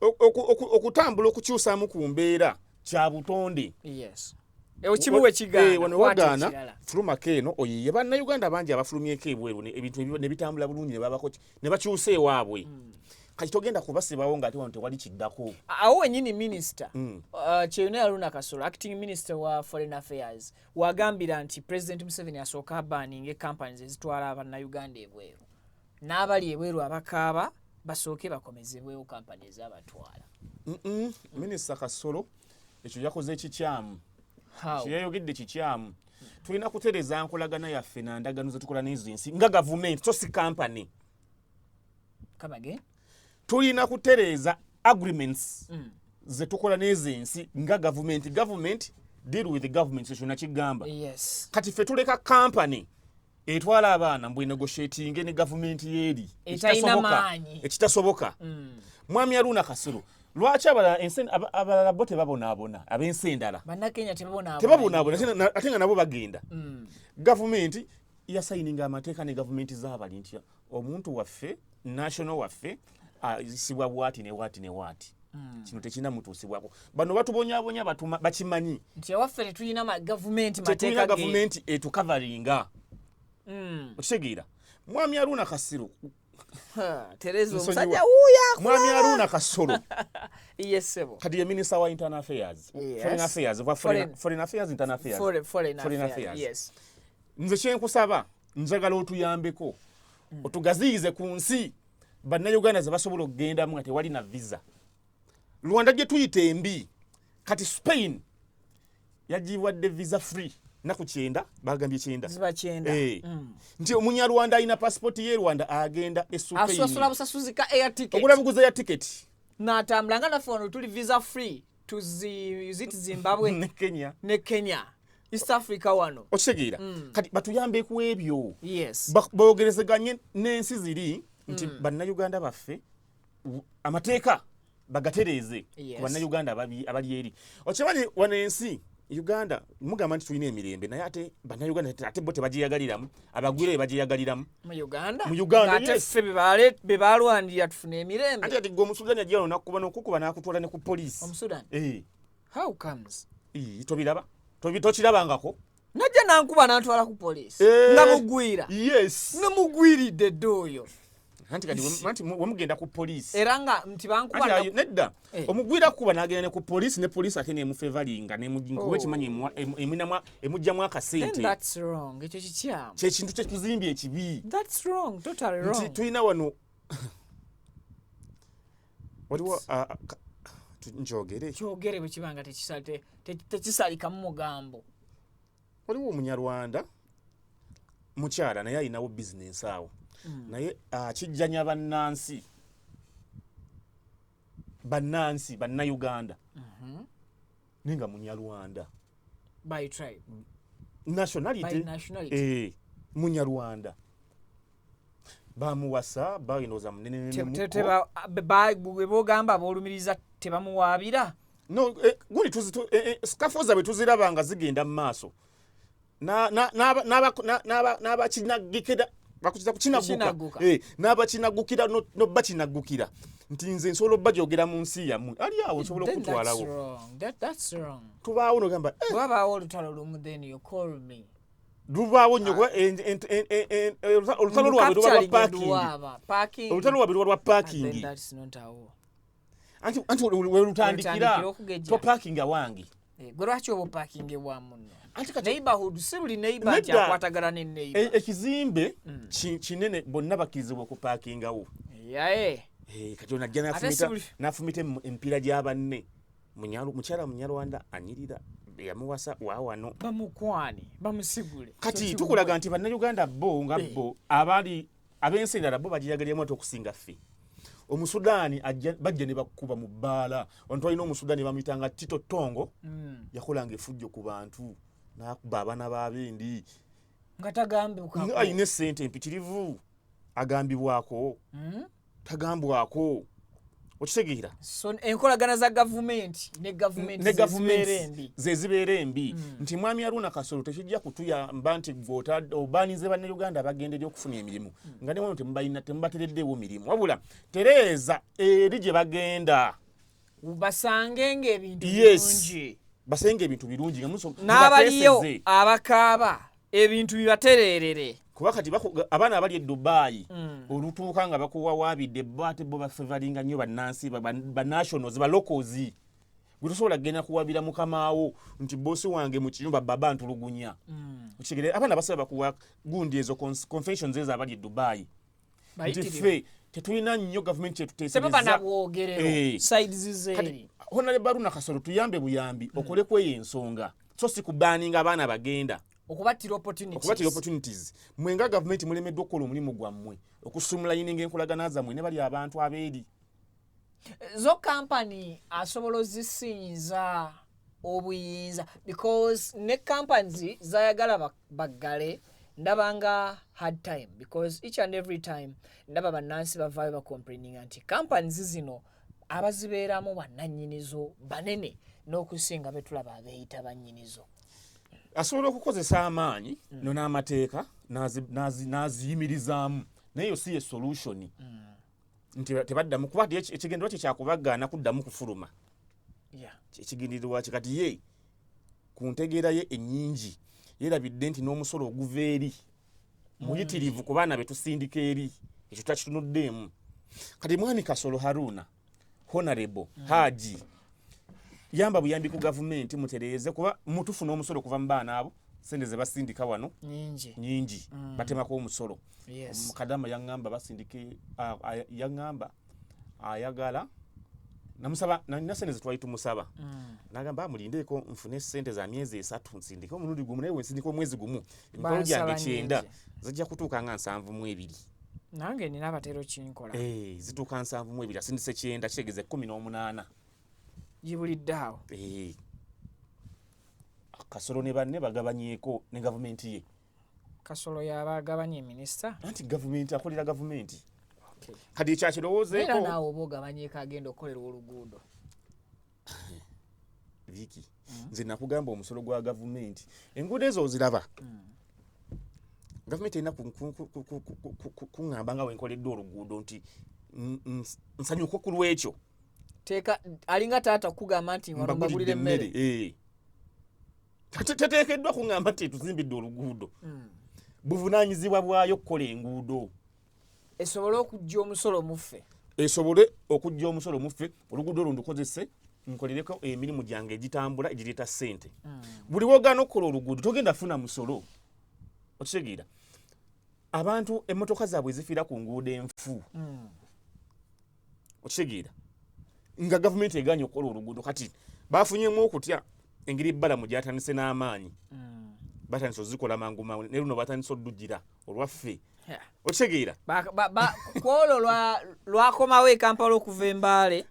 Okutambula okukyusaamu ku mbeera kya butonde. Yes, ekimu bwe kigaana, Wano kwata wagaana, ekirala. Fulumako eno oyiye. Bannayuganda bangi abafulumyeko ebweru ebintu ne bitambula bulungi, ne babako ne bakyusa ewaabwe. Kati togenda kubasibawo ng'ate wano tewali kiddako. Awo wenyini minisita Kyeyune Haruna Kasolo, acting minister wa foreign affairs, wagambira nti President Museveni asooka abaninga companies ezitwala abannayuganda ebweru, n'abali ebweru abakaaba basooke bakomezebwewo kampani ezabatwala. Minisita Kasolo ekyo yakoze ekikyamu. How? Kyeyayogedde kikyamu. Tulina kutereeza nkolagana yaffe nandagano zetukola n'ezo ensi nga gavumenti, so si kampani. Come again? Tulina kutereeza agreements zetukola n'ezo ensi nga gavumenti. Government deal with the government, ekyo nakigamba. Kati ffe tuleka kampani etwala abaana mbwe negotiatinge ne gavumenti yeeri. Etalina Ekitasoboka. maanyi. Ekitasoboka. Mwami Aruna Kasolo, lwaki abalala abalala bo tebabonaabona, ab'ensi endala? Bannakenya tebabonaabona. Tebabonaabona, ate nga nabo bagenda. Gavumenti yasayininga amateeka ne gavumenti z'abali nti omuntu waffe, national waffe, ayisibwa bwati ne bwati ne bwati. Kino tekinamutuusibwako. Bano batubonyabonya, batuma bakimanyi. Nti ewaffe tetulina gavumenti, Tetulina mateeka ge. gavumenti etukavaringa, okitegeera, mwami Aruna Kasiro? Ha, Tereza. Nsonyiwa. Omusajja wuuyo. Mwami Aruna Kasolo. Yes, sebo. Kati ye minister wa internal affairs. Yes. Foreign affairs oba foreign, foreign affairs, internal affairs. Foreign Foreign affairs, affairs. Yes. Nze kyenkusaba, njagala otuyambeko otugaziyize ku nsi Bannayuganda ze basobola okugendamu nga tewali na visa. Rwanda gye tuyita embi, kati Spain yagiwadde visa free naku 90, bagambye 90. Ziba 90. Eh. Nti Omunyarwanda alina pasipoti ye Rwanda agenda e Asasula Spain, busasuzi ka air ticket. ogula buguza ya tiketi. N'atambula, nga naffe wano tuli visa free to is it Zimbabwe? Ne Kenya. Ne Kenya, East Africa wano. Okitegeera? Kati batuyambe ku ebyo. Bogerezeganye n'ensi ziri nti Bannayuganda baffe amateeka bagatereeze ku Bannayuganda abali eri. Okimanyi wano ensi Uganda mugamba nti tulina emirembe, naye ate Bannayuganda ate bo tebagiyagaliramu, abagwire be bagiyagaliramu. Mu Uganda? Mu Uganda, Ng'ate yes. ffe be balwanirira tufune emirembe. Anti ati gwe Omusudani ajja wano nakukuba nokukuba n'akutwala ne ku poliisi. Omusudan? Eh. How comes? Ii, tobiraba? Tokirabangako? Najja nankuba nantwala ku poliisi. Eh. Nga mugwira. Yes. Nga mugwiridde dde oyo. Anti kati anti wemugenda ku poliisi, Era nga nti bankuba Anti nedda. Eh. Omugwira kuba n'agenda ne ku poliisi, ne poliisi ate nemufevalinga Oh. kuba ekimanyi emugyamu Then akasente. that's wrong, ekyo kikyamu. Kyekintu kyetuzimbye ekibi. That's wrong, totally Nti wrong. tulina wano waliwo njogere. Kyogere bwe kiba nga tekisalikamu mugambo. Waliwo Omunyarwanda mukyala, naye alinawo bizinensi awo, naye akijjanya bannansi Bannayuganda, naye nga Munyarwanda. By tribe? Nationality. By nationality. Eh, Munyarwanda, bamuwasa bayinooza munene. Bwe bogamba boolumiriza tebamuwaabira? No, gundi scuffle zaabwe tuziraba nga zigenda mu maaso. N'abakinagukira bakukiza kukinagguka. Kukinagguka. Eh, n'abakinagukira nobakinagukira nti nze nsobola obbajogera mu nsi yammwe, ali awo nsobola Then that's okutwalawo. wrong. That's wrong. Tubaawo nogamba, eh, Bwe wabaawo olutalo lumu, then you call me. Lubaawo nnyo kuba olutalo lwabwe luba lwa parking. Parking. Olutalo lwabwe luba lwa And then parking. that's not our Anti welutandikira Welutandikira okugejja. toparkinga wange. Eh, gwe lwaki oba opakinga ewa munno? Anti kati Neighborhood, si buli neighbor nti Nedda. akwatagana ne neighbor. Ekizimbe kinene, bonna bakkirizibwa okupaakingawo. Yaye. Eh, kati ono ajja Ate si n'afumita emipiira gya banne. Mukyala Munyarwanda anyirira, yamuwasa waawano. Bamukwane, bamusigule. Kati tukulaga nti Bannayuganda bo nga bo abali Ab'ensi endala bo bagiyagaliramu ate okusinga ffe. Omusudaani bajja ne bakuba mu bbaala. Wano twalina Omusudaani bamuyitanga Tito Tongo, yakolanga effujjo ku bantu n'akuba abaana b'abendi nga tagambibwako. Nga alina essente empitirivu, agambibwako, tagambwako, okitegeera? So enkolagana za gavumenti ne gavumenti ne ze zibeera gavumenti embi. Ze zibeera embi. Nti mwami Haruna Kasolo, tekijja kutuyamba nti gwe obaanize Bannayuganda abagenda eri okufuna emirimu nga ne wano temubatereddeewo mirimu, wabula tereeza eri gye bagenda. Basange ng'ebintu birungi. Basenge ebintu birungi nga N'abaliyo mubateeseze. abakaaba ebintu bibatereerere. Kuba kati abaana abali e Dubayi olutuuka nga bakuwawaabidde bo, ate bo bafevalinga nnyo bannansi, banationals, balocals. Gwe tosobola kugenda kuwabira mukamaawo nti bosi wange mu kiyumba baba ntulugunya. Okitegeera? Abaana basaba bakuwa gundi ezo confessions ezo abali e Dubayi nti Bayitirivu. ffe tetulina nnyo gavumenti Tebaba kyetuteesereza. nabwogerero sides zeeri. Kati Honorable Haruna Kasolo, tuyambe buyambi okole kweyo ensonga, so si kubaninga abaana bagenda okubattira opportunities. Okubatira opportunities. Mwe nga gavumenti mulemeddwa okukola omulimu gwammwe okusumulayininga enkolagana zammwe ne bali abantu abeeri. Zo kampani asobola ozisinza obuyinza, because ne companies zayagala baggale ndabanga hard time, because each and every time ndaba bannansi bavaayo bacomplaininga nti companies zino abazibeeramu bannannyinizo banene n'okusinga betulaba abeeyita bannyinizo. Asobola okukozesa amaanyi no n'amateeka n'aziyimirizaamu, naye yo si ye solution nti tebaddamu, kuba ti ekigendererwa kye kyakubagaana kuddamu kufuluma. Ekigendererwa kye kati ye ku ntegeera ye ennyingi yeerabidde nti n'omusolo oguva eri muyitirivu ku baana be tusindika eri. Ekyo takitunuddeemu. Kati mwami Kasolo Haruna, Honorable Haji, yamba buyambi ku gavumenti mutereeze, kuba mutufuna omusolo okuva mu baana abo, sente ze basindika wano nyingi. Nyingi, batemako omusolo. Kadama yaŋŋamba basindike, yaŋŋamba ayagala namusaba nalina sente zetwali tumusaba, nagamba mulindeeko nfune sente za myezi 3 nsindike omulundi gumu, naye wensindika omwezi gumu emitwalo Bansaba gyange 90 nnyingi. zijja kutuuka nga 72. Nange nina abatero kinkola. Eh, zituuka 72. Asindise 90, kitegeeza 18. Gibulidde awo. Eh. Kasolo ne banne bagabanyeeko ne gavumenti ye. Kasolo yaba agabanye minisita. Anti gavumenti, akolera gavumenti. Kati Era ekyakirowoozeeko naawe oba ogabanyeeko agenda okukolerwa oluguudo. Viki, nze nakugamba omusolo gwa gavumenti, enguudo ezo oziraba, gavumenti erina kuŋŋamba nga wenkoledde oluguudo nti nsanyuka ku lwekyo. Teeka alinga taata kugamba nti wano mbagulira emmere. Eh. Teteekeddwa kuŋŋamba nti tuzimbidde oluguudo. Buvunaanyizibwa bwayo okukola enguudo. Esobole okujja omusolo muffe. Esobole okujja omusolo muffe. Oluguudo olwo ndukozese nkolereko emirimu gyange egitambula egireeta ssente. Buli wogaana okukola oluguudo togenda funa musolo. Okitegeera? Abantu emmotoka zaabwe zifiira ku nguudo enfu. Okitegeera? Nga gavumenti eganye okukola oluguudo, kati bafunyemu okutya engeri ebbalamu gyatandise n'amaanyi, batandise ozikola mangu mangu, ne luno batandise oddugira olwaffe. Okitegeera? Kwolwo lwakomawo e Kampala okuva Embaale,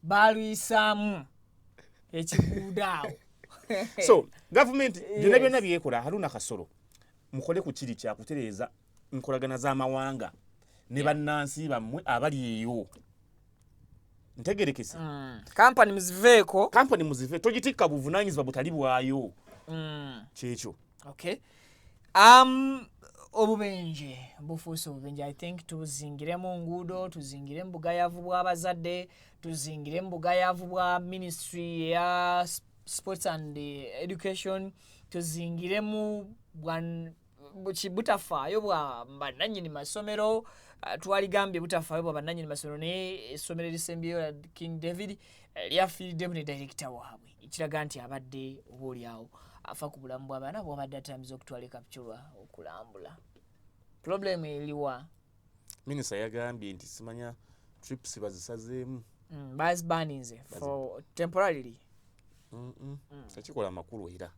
baluyisaamu ekiguudo awo. So gavumenti byonna byonna byekola, Haruna Kasolo mukole ku kiri kyakutereeza nkolagana z'amawanga ne bannansi bammwe abali eyo. Ntegerekese? Kampani muziveeko. Kampani muzive, togitikka buvunaanyizibwa butali bwayo. Kyekyo. Okay, obubenje bufuuse obubenje. I think tuzingiremu nguudo, tuzingire mu bugayavu bw'abazadde, tuzingire mu bugayavu bwa ministry eya sports and education, tuzingiremu butafaayo bwa bannannyini masomero. Twaligambye butafaayo bwa bannannyini masomero, naye essomero erisembyeyo la King David lyafiiriddemu ne director waabwe, ekiraga nti abadde oba oliawo afa ku bulamu bw'abaana bwabadde atambiza okutwala ekapculwa okulambula. Problem eriwa? Minisita yagambye nti simanya trips bazisazeemu. Bazibaninze for temporarily. Tekikola amakulu. Era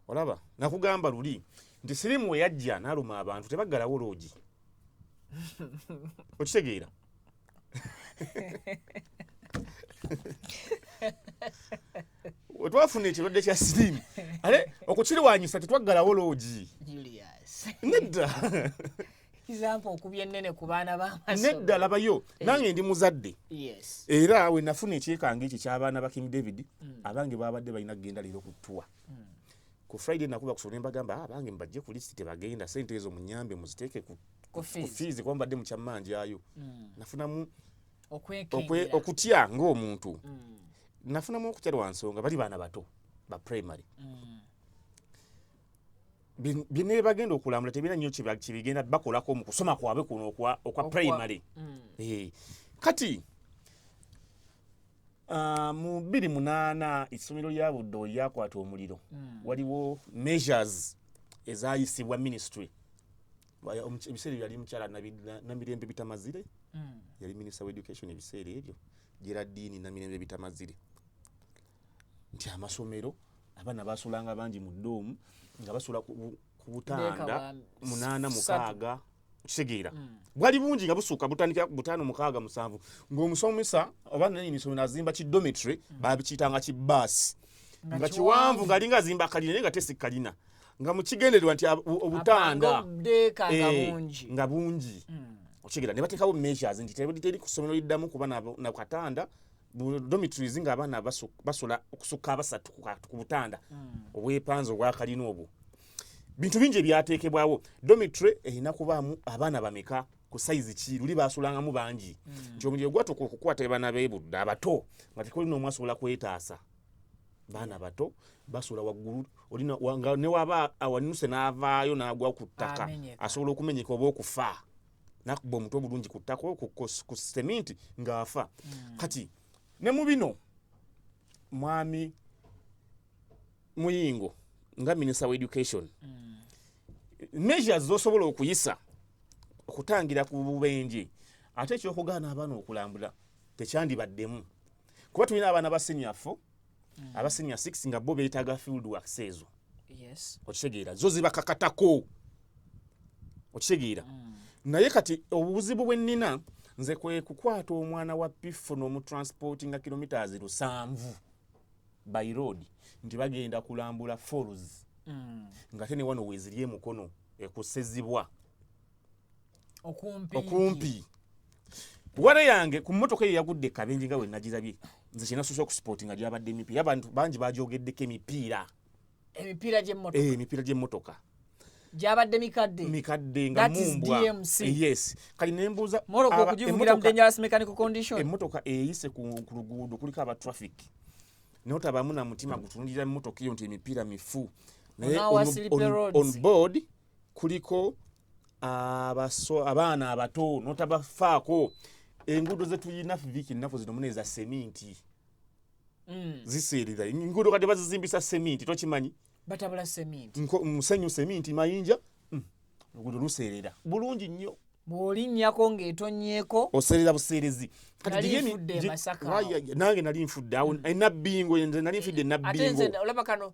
olaba nakugamba luli nti sirimu we yajja n'aluma abantu tebaggalawo loogi. Okitegeera? Wetwafuna ekirwadde kya siriimu, ate okukirwanyisa tetwaggalawo loogi. Julius. Nedda. Example okubya ennene ku baana b'amasomero. Nedda, labayo, nange ndi muzadde. Era we nafuna ekyekanga ekyo ky'abaana ba King David, abange babadde balina kugenda leero ku tour. Ku Friday nakuba kusoma ne mbagamba, "Ah, abange mubajje ku list, tebagenda, sente ezo munyambe muziteeke ku ku ku fees." Fees, kuba mbadde mukyammanjayo. Nafunamu Okwekengera. Okutya ng'omuntu. Nafunamu okutya lwa nsonga bali baana bato ba primary. Bye bagenda okulambula tebirina nnyo kyebigenda bakolako mu kusoma kwabwe kuno okwa primary. Kati mu 2008 essomero lya Buddo lyakwata omuliro. Waliwo measures ezayisibwa ministry. Ebiseera ebyo yali mukyala Namirembe Bitamazire, yali minister wa education ebiseera ebyo, Geraldine Namirembe Bitamazire, nti amasomero abaana basulanga bangi mu dorm, nga basula ku butanda Deeka wa munaana, ssatu. mukaaga. Kitegeera, bwali bungi nga busuuka, butandikira ku butaano, mukaaga, musanvu, ng'omusomesa oba nanyini somero azimba ki dormitory, babikiyitanga ki baasi, nga kiwanvu, ng'alinga azimba kalina naye nga tesi kalina, nga mukigendererwa nti obutanda Apanga obudeeka nga bungi. Nga bungi. Okitegeera, ne bateekawo measures nti teri ku ssomero liddamu kuba na katanda bu dormitories ng'abaana basula okusukka abasatu ku butanda obwepanze obwakalina obwo. Bintu bingi ebyateekebwawo. Dormitory erina kubaamu abaana bameka, ku size ki? Luli basulangamu bangi nti omuliro gwatuuka okukwata abaana b'ebudde abato nga tekuli n'omu asobola kwetaasa. Baana bato basula waggulu, olina nga ne waba awanuse n'avaayo n'agwa ku ttaka, Amenyeka. asobola okumenyeka oba okufa, nakuba omutwe obulungi ku ttaka, ku seminti, ng'afa. Kati ne mu bino, mwami Muyingo nga minister wa education, measures zosobola okuyisa okutangira ku bubenje, ate ekyokugaana abaana okulambula tekyandibaddemu, kuba tulina abaana ba senior 4, aba senior 6, nga bo beetaaga field works ezo. Okitegeera, zo zibakakatako. Okitegeera? Naye kati obuzibu bwe nnina nze kwe kukwata omwana wa P4 n'omutransportinga kilometers 700 by road nti bagenda kulambula falls, nga te ne wano weeziri emukono ekusezibwa okumpi. Okumpi. Wale yange ku mmotoka eyo yagudde kabenje, nga we nagirabye nze, kyenasoose okusupportinga gyabadde emipiira. Abantu bangi bagyogeddeko, emipiira. Emipiira gy'emmotoka. Emipiira gy'emmotoka. Gyabadde mikadde. Mikadde nga That is mumbwa. DMC. Yes, kali nembuuza Mmotoka okugivugira mu dangerous mechanical condition. Emmotoka eyise ku luguudo kuliko aba traffic, naye otabamu na mutima gutunulira emmotoka eyo nti emipiira mifu, naye On our slippery roads. on board kuliko abaana abato, notabafaako. Enguudo zetulina viiki ennaku zino mune za seminti, ziseerera. Enguudo kati bazizimbisa seminti, tokimanyi? Batabula seminti. Musenyu, seminti, mayinja, oluguudo luseerera bulungi nnyo. Bw'olinnyako ng'etonnyeeko. Oseerera buseerezi. Kati Nali giri nfudde e Masaka awo. Nange nali nfudde awo enabbingo, nze nali nfudde Ate enabbingo. Nze olaba kano,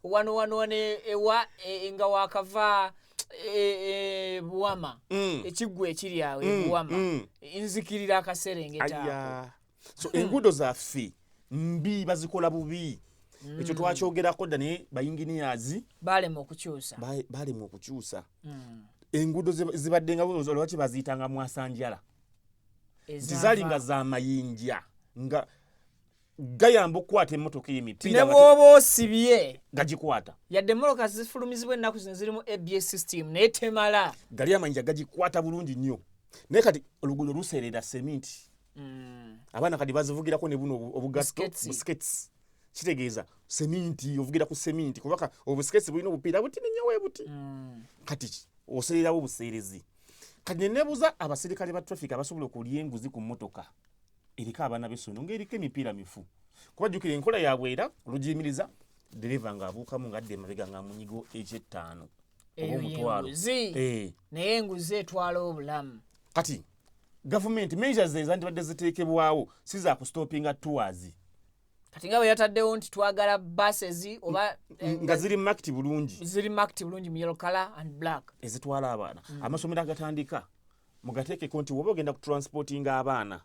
wano ewa nga wakava Buwama, ekiggwa ekiri awo e Buwama, nzikirira akaserengeta ako. Aya, so enguudo zaffe mbi, bazikola bubi. Ekyo twakyogerako dda, naye ba engineers Balema okukyusa. Balemwa okukyusa enguudo. Zibadde nga lwaki baziyitanga mwasanjala, nti Ezaava. zaali nga za mayinja nga gayamba okukwata emmotoka Ne emipiira nga bw'oba osibye, gagikwata. Yadde emmotoka zifulumizibwa ennaku zino zirimu ABS system, naye temala. Gali amayinja gagikwata bulungi nnyo, naye kati oluguudo luseerera seminti. Abaana kati bazivugirako ne buno obugatto, Buskates. Buskates, kitegeeza seminti, ovugira ku seminti, kubaka obuskates bulina obupiira butini nnyo we buti. Kati oseererawo obuseerezi. Kati neneebuuza abaserikale ba traffic abasobola okulya enguzi ku mmotoka eriko abaana b'essomero ng'eriko emipiira mifu, kuba jjukira enkola yaabwe era olugiyimiriza, dereva ng'abuukamu ng'adda emabega ng'amunyigo eky'ettaano oba Eyo omutwalo. yenguzi. Naye enguzi etwala obulamu. Kati gavumenti measures ezandibadde ziteekebwawo si za kustopinga tours. Kati nga bwe yataddewo nti twagala buses oba nga ziri marked bulungi, ziri marked bulungi mu yellow color and black, ezitwala abaana. Amasomero agatandika mugateekeko nti woba ogenda kutransportinga abaana,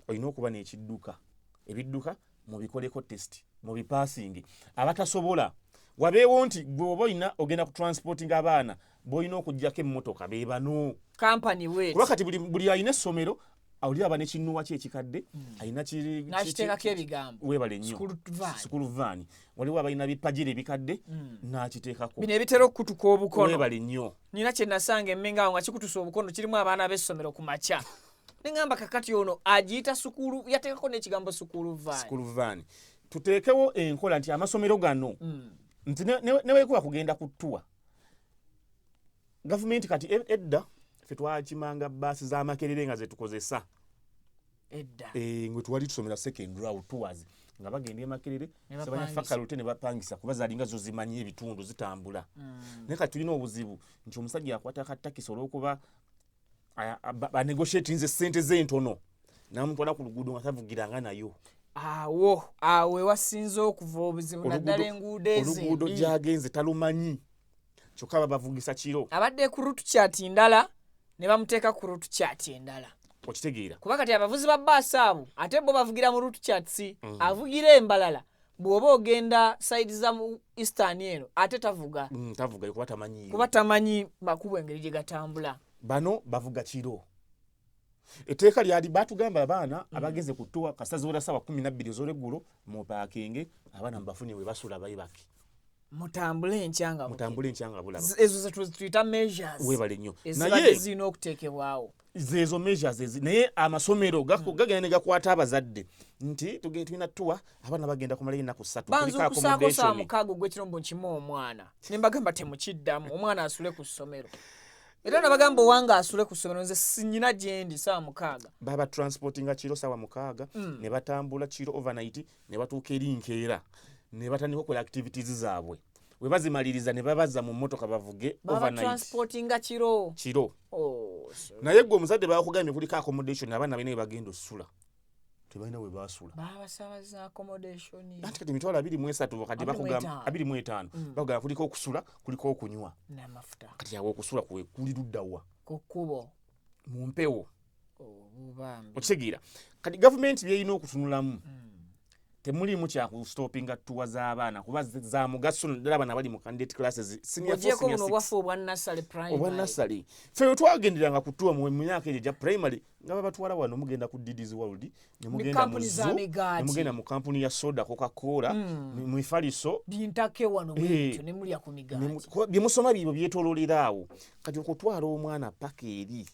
olina okuba n'ekidduka. Ebidduka mubikoleko test, mubipassinge. Abatasobola, wabeewo nti gwe oba olina ogenda kutransportinga abaana, b'olina okugjako emmotoka be bano. Kampani bweti. Kuba kati buli alina essomero oli aba nekinuwa kye ekikadde, alina N'akiteekako ebigambo. Weebale nnyo. School van. School van. Waliwo abalina bipagiro ebikadde, n'akiteekako. Bino ebitera okukutuka obukono. Weebale nnyo. Nina kye nasanga emmenga awo nga kikutusa obukono, kirimu abaana b'essomero ku makya, neŋŋamba kakati ono agiyita sukulu, yateekako n'ekigambo sukulu van. School van. Tuteekewo enkola nti amasomero gano nti ne wekuba kugenda ku tour, gavumenti kati edda ffe twakimanga baasi z'Amakerere nga zetukozesa. Edda. Ngwe twali tusomera secondary awo, tours nga bagenda e Makerere. Ne Sebanya bapangisa. Faculty ne bapangisa, kuba zalinga zo zimanyi ebitundu, zitambula. Naye kati tulina obuzibu nti omusajja akwata katakisi olw'okuba banegotiatinze sente z'entono, namutwala ku luguudo nga tavugiranga nayo. Awo ewasinze okuva obuzibu, naddala enguudo ezo Oluguudo embi. Gyagenze talumanyi, kyokka babavugisa kiro. Abadde ku route chart ndala, ne bamuteeka ku route chart endala. Okitegeera? Kuba kati abavuzi ba baasi abo ate bo bavugira mu route charts. Avugira embalala, bw'oba ogenda side za mu eastern eno, ate tavuga. Tavuga kuba tamanyiyo. Kuba tamanyi makubo engeri gye gatambula. Bano bavuga kiro. Etteeka lyali batugamba, abaana abageze ku tour, kasita ziwera sawa 12 ez'olweggulo, mupaakinge abaana, mubafune we basula bayibake. Mutambule enkya nga bukya. Mutambule enkya nga bulaba. Ezo ze tuyita measures Weebale nnyo. ezibadde Naye zirina okuteekebwawo. Zeezo measures ezi, naye amasomero gagenda ne gakwata abazadde nti tulina tour, abaana bagenda kumalayo ennaku 3, Banza kuliko okusaako saa accommodation. 6 ogw'ekiro mbu nkima omwana, ne mbagamba temukiddamu, omwana asule ku ssomero. Era nabagamba owange asule ku ssomero, nze sinyina gyendi saa 6. Baba transportinga kiro sawa 6, ne batambula kiro overnight, ne batuuka eri nkeera, ne batandika okukola activities zaabwe. We bazimaliriza ne babazza mu mmotoka bavuge Baba overnight. transportinga kiro? Kiro. Oh, sorry. Naye gwe omuzadde bakugambye kuliko accommodation, abaana balina we bagenda osula, tebalina we basula. Babasaba za accommodation. Anti kati 23,000 kati 25. bakugamba 25, bakugamba kuliko okusula, kuliko okunywa. N'amafuta. Kati awo okusula kwe kuli luddawa? Ku kkubo. Mu mpewo. Obubambi. Okitegeera? Kati gavumenti byerina okutunulamu, temulimu kyakustoppinga tour z'abaana, kuba za mugaso naddala abaana bali mu candidate classes, senior four, Ogyeko senior buno six. Obwaffe obwa nursery, primary. Obwa nursery, ffe we twagenderanga ku tour mu myaka egyo egya primary, nga babatwala wano, mugenda ku Didis World, ne mugenda mu Kampuni za zoo, migaati. ne mugenda mu kampuni ya soda Coca Cola, mu mifaliso. Bintake wano bwetyo ne mulya ku migaati. Kuba bye musoma bibyo byetololera awo. Kati okutwala omwana paka eri,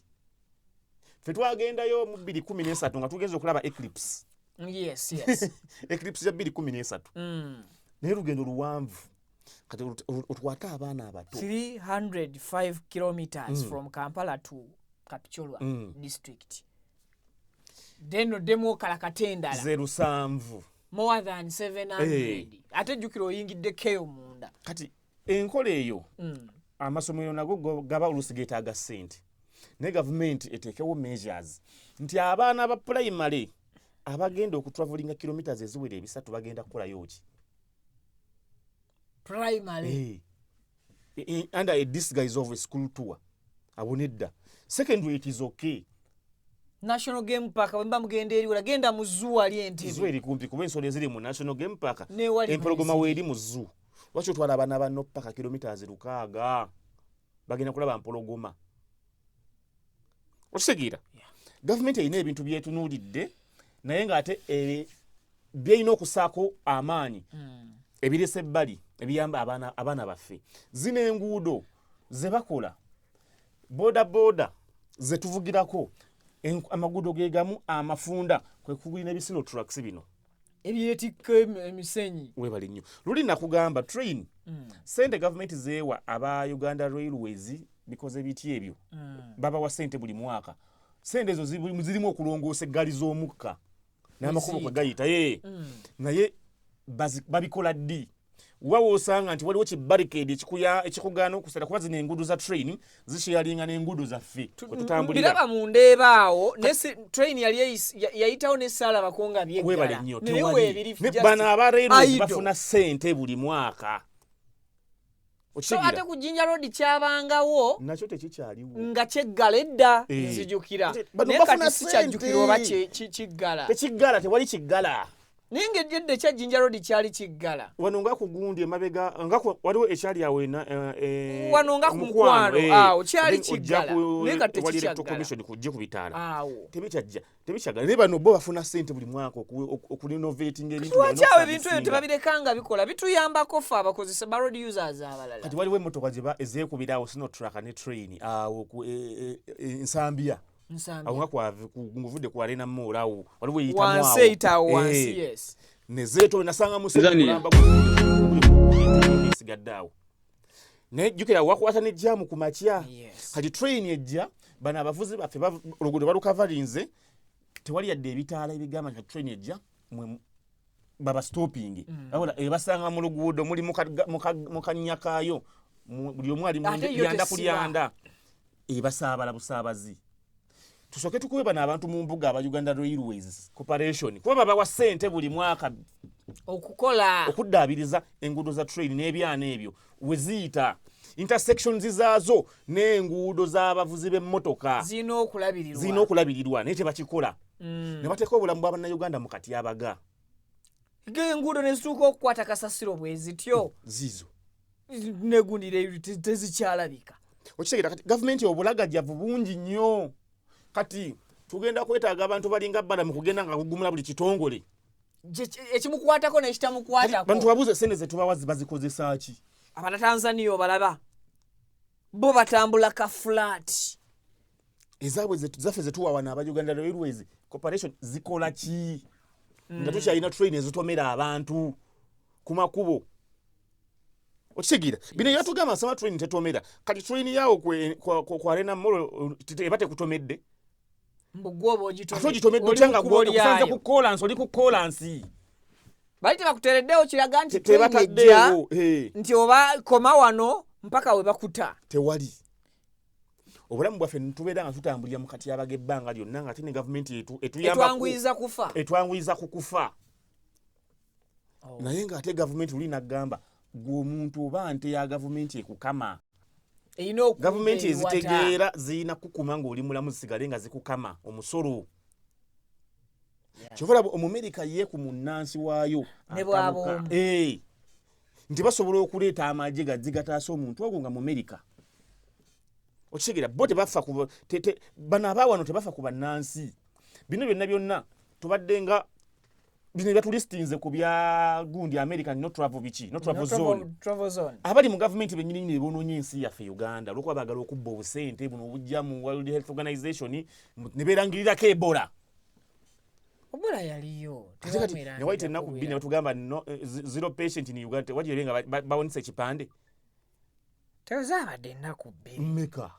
ffe twagendayo mu 2013 nga tugenza okulaba eclipse. Yes. Eclipse ya 2013. Naye lugendo luwanvu. Kati otwate abaana abato. 305 kilometers from Kampala to Kapchorwa district, then oddemu okalakata endala. Ze 700. More than 700. Ate jjukira oyingiddekeyo munda. Kati enkola eyo, amasomero nago gaba oluusi geetaaga ssente, naye gavumenti eteekewo measures nti abaana ba pulayimale abagenda okutravelinga kilometers eziwera 300 bagenda kukolayo ki? Primary. Under a disguise of a school tour, abo nedda. Secondary, it is okay. National Game Park, bwe mba mugenda eri wala, genda mu zoo wali Zoo Entebe. eri kumpi, kuba ensolo eziri mu National Game Park, Newali empologoma mwezi. weeri mu zoo. Lwaki otwala abaana banno paka kilometers 600 bagenda kulaba mpologoma? Okitegeera? Gavumenti erina ebintu byetunuulidde, naye ng'ate byerina okusaako amaanyi ebiresa ebbali ebiyamba abaana baffe. Zino enguudo ze bakola, boda boda ze tuvugirako, amaguudo ge gamu amafunda, kwe kugulina ebisino trucks bino Ebyetikka emisenyi. Webale nnyo. Luli nakugamba train, sente gavumenti zeewa aba Uganda Railways bikoze biti ebyo, babawa sente buli mwaka. Sente ezo zirimu okulongoosa eggaali z'omukka n'amakubo kwe gayita. Ye naye babikola ddi? Wawa osanga nti waliwo ki barricade ekikugaana okusala, kuba zino enguudo za train zisharinga n'enguudo zaffe kwe tutambulira. Biraba mu ndeeba awo ne train yali yayitawo nesaalabako nga Webale byeggala, nnyo. naye Tewali. weebiri Ne just bano aba railways idle. bafuna ssente buli mwaka. So ate Okitegeera? ku Jinja Road kyabangawo Nakyo tekikyaliwo. nga kyeggala edda, Eh. nzijukira. Ate bano Naye bafuna kati sikyajjukira ssente. oba kiggala. Tekiggala, tewali kiggala. Naye ng'edda ekya Jinja Road kyali kiggala. Wano nga ku gundi emabega nga waliwo ekyali awo Wano nga ku Mukwano, awo kyali Then ojja kiggala. Naye kati wali tekikyaggala. Electoral Commission kujje ku bitaala. Awo Tebikyagala, naye bano bo bafuna ssente buli mwaka okurenovatinga ebintu byabwe Lwaki awo n'okusavisinga. ebintu ebyo tebabireka nga bikola, bituyambako ffe abakozesa ba road users abalala? Kati waliwo emmotoka ezeekubira awo, Sinotruk ne train awo ku Nsambya. Nsambya. Awo nga nguvudde ku Arena Mall awo waliwo eyitamu awo. Wansi eyitawo wansi. Yes. Nezeeto nasanga Tanzania. musekulamba esigadde awo, naye jjukira wakwata ne jaamu ku makya. Kati train ejja, bano abavuzi baffe oluguudo balukavalinze, tewali yadde ebitaala ebigamba nti train ejja mwe baba stopping. Wabula ebasanga mu luguudo muli mu kannya kaayo, buli omu ali mu Ate yo lyanda ku tesiba. lyanda, ebasaabala busaabazi. Tusooke tukube bano abantu mu mbuga aba Uganda Railways Corporation, kuba babawa ssente buli mwaka okukola okuddaabiriza enguudo za train n'ebyana ebyo we ziyita, intersections zaazo n'enguudo z'abavuzi b'emmotoka. Zirina okulabirirwa. Zirina okulabirirwa, naye tebakikola ne bateeka obulamu bw'abannayuganda mu katyabaga. Enguudo ne zituuka okukwata kasasiro bwe zityo, Ziizo. negundira tezikyalabika. Okitegeera? Kati gavumenti obulagajjavu bungi nnyo. Kati tugenda kwetaaga abantu balinga bbala mu kugenda nga kugumula buli kitongole. Ekimukwatako Kati nekitamukwatako. bantu babuuze, sente zetubawa bazikozesa ki? Abanatanzania obalaba bo batambula ka flat. Ezaabwe zaffe zetuwa wano aba Uganda Railways Corporation zikola ki, nga tukyalina train ezitomera abantu ku makubo? Okitegeera? Bino yatugamba nsama train tetomera. Kati train yawo ku Arena Mall eba tekutomedde? Mbu gwe oba Ate ogitomedde otya nga Oli mu kkubo gwe okusanze lyayo. ku kolansi, oli ku kolansi? Bali tebakuteereddewo kiraga nti train ejja, Tebataddeewo. nti oba koma wano mpaka we bakuta. Tewali. Obulamu bwaffe tubeera nga tutambulira mu katyabaga ebbanga lyonna, nga ate ne gavumenti etuyambako. Etwanguyiza kufa. Etwanguyiza ku kufa. Naye ng'ate gavumenti luli naggamba gwe omuntu oba nte ya gavumenti ekukama. Erina okumpa Gavumenti ebiwata. ezitegeera zirina kukuma ng'oli mulamu, zisigale nga zikukama omusolo. Kyova olaba Omumerika ye ku munnansi waayo Ne bw'aba atabuka. omu. Nti basobola okuleeta amagye gazzi gataasa omuntu ogwo nga Mumerika. Okitegeera? Bo tebafa ku bano abaawano tebafa ku bannansi. Bino byonna byonna tubadde nga bino byatulistinze ku bya gundi American no travel biki, no travel No zone. Travel zone. Abali mu gavumenti bennyini nyini boonoonye ensi yaffe Uganda, olwokuba baagala okubba obusente buno obujja mu World Health Organization ne beerangirirako Ebola. Ebola yaliyo. Ate kati ne wayita ennaku 2 ne batugamba no, zero patient in Uganda. Tewali nga bawonesa ekipande. Tezabadde ennaku 2. Mmeka?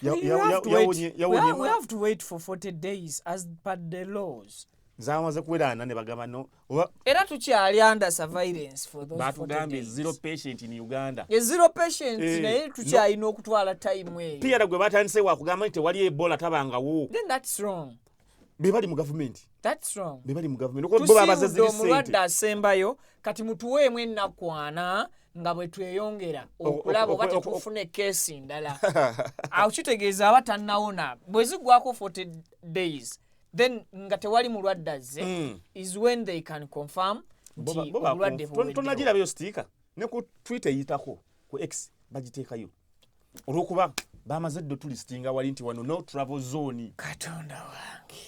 We have to wait. We have to wait for 40 days as per the laws. Zamaze kuwera 4 ne bagamba no oba Era tukyali under surveillance for those 40 Batugambye days. zero patient in Uganda. Ye zero patient, naye tukyalina okutwala time eyo. PR gwe batandise wakugamba nti tewali Ebola tabangawo. Then that's wrong. Be bali mu gavumenti. That's wrong. Be bali mu gavumenti. Okuba bo babaze Tusiibudde ziri omulwadde ssente. asembayo, kati mutuweemu ennaku 40 nga bwe tweyongera okulaba oba tetufune keesi ndala. Awo kitegeeza aba tannawona. Bwe ziggwako 40 days, then nga tewali mulwadde azze, is when they can confirm Bo nti bo obulwadde buweddewo. Tonagirabayo sitiika ne ku Twitter eyitako, ku X bagiteekayo, olw'okuba bamaze dde tulistinga wali nti wano no travel zone. Katonda wange,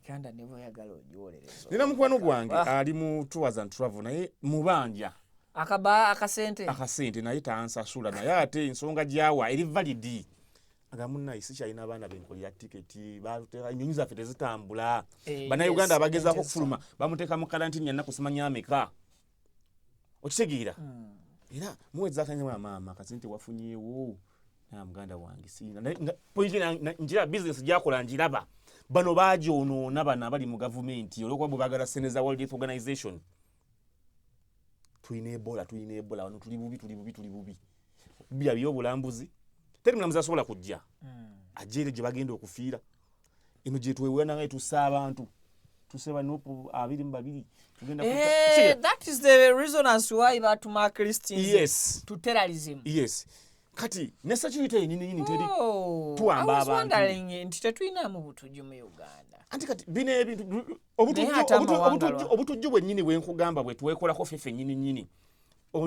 Uganda ne bweyagala ogiwolereza. Nina mukwano gwange ali mu tours and travel, naye mubanja. Akaba akasente. Akasente, naye tansasula. Naye ate ensonga gyawa eri valid. Aga munnaye sikyalina abaana benkolera tiketi, batuteeka ennyonyi zaffe tezitambula. Bannayuganda abagezaako okufuluma bamuteeka mu karantini ya nnaku simanya ameka. Okitegeera? Era muweza akanywa maama akasente wafunyeewo na muganda wange siina. Naye nga point njira business gyakola njiraba. Bano bagyonoona, bano abali mu gavumenti, olw'okuba bwe baagala ssente za World Health Organization. Tulina Ebola, tulina Ebola wano, tuli bubi, tuli bubi, tuli bubi. Bya byobulambuzi, teri mulambuzi asobola kujja ajja eri gye bagenda okufiira. Eno gye twewera nga tussa abantu, tusse banupu 22, tugenda Eh, that is the reason as why batuma Christians to terrorism. Yes, kati ne security yenyini nyini teri. Oh, Tuwamba I was abantu. wondering nti tetulinamu butujju mu Uganda. Anti kati bino ebintu Naye ate amawanga obutujju bwennyini bwenkugamba bwe twekolako ffeffe nnyini nnyini.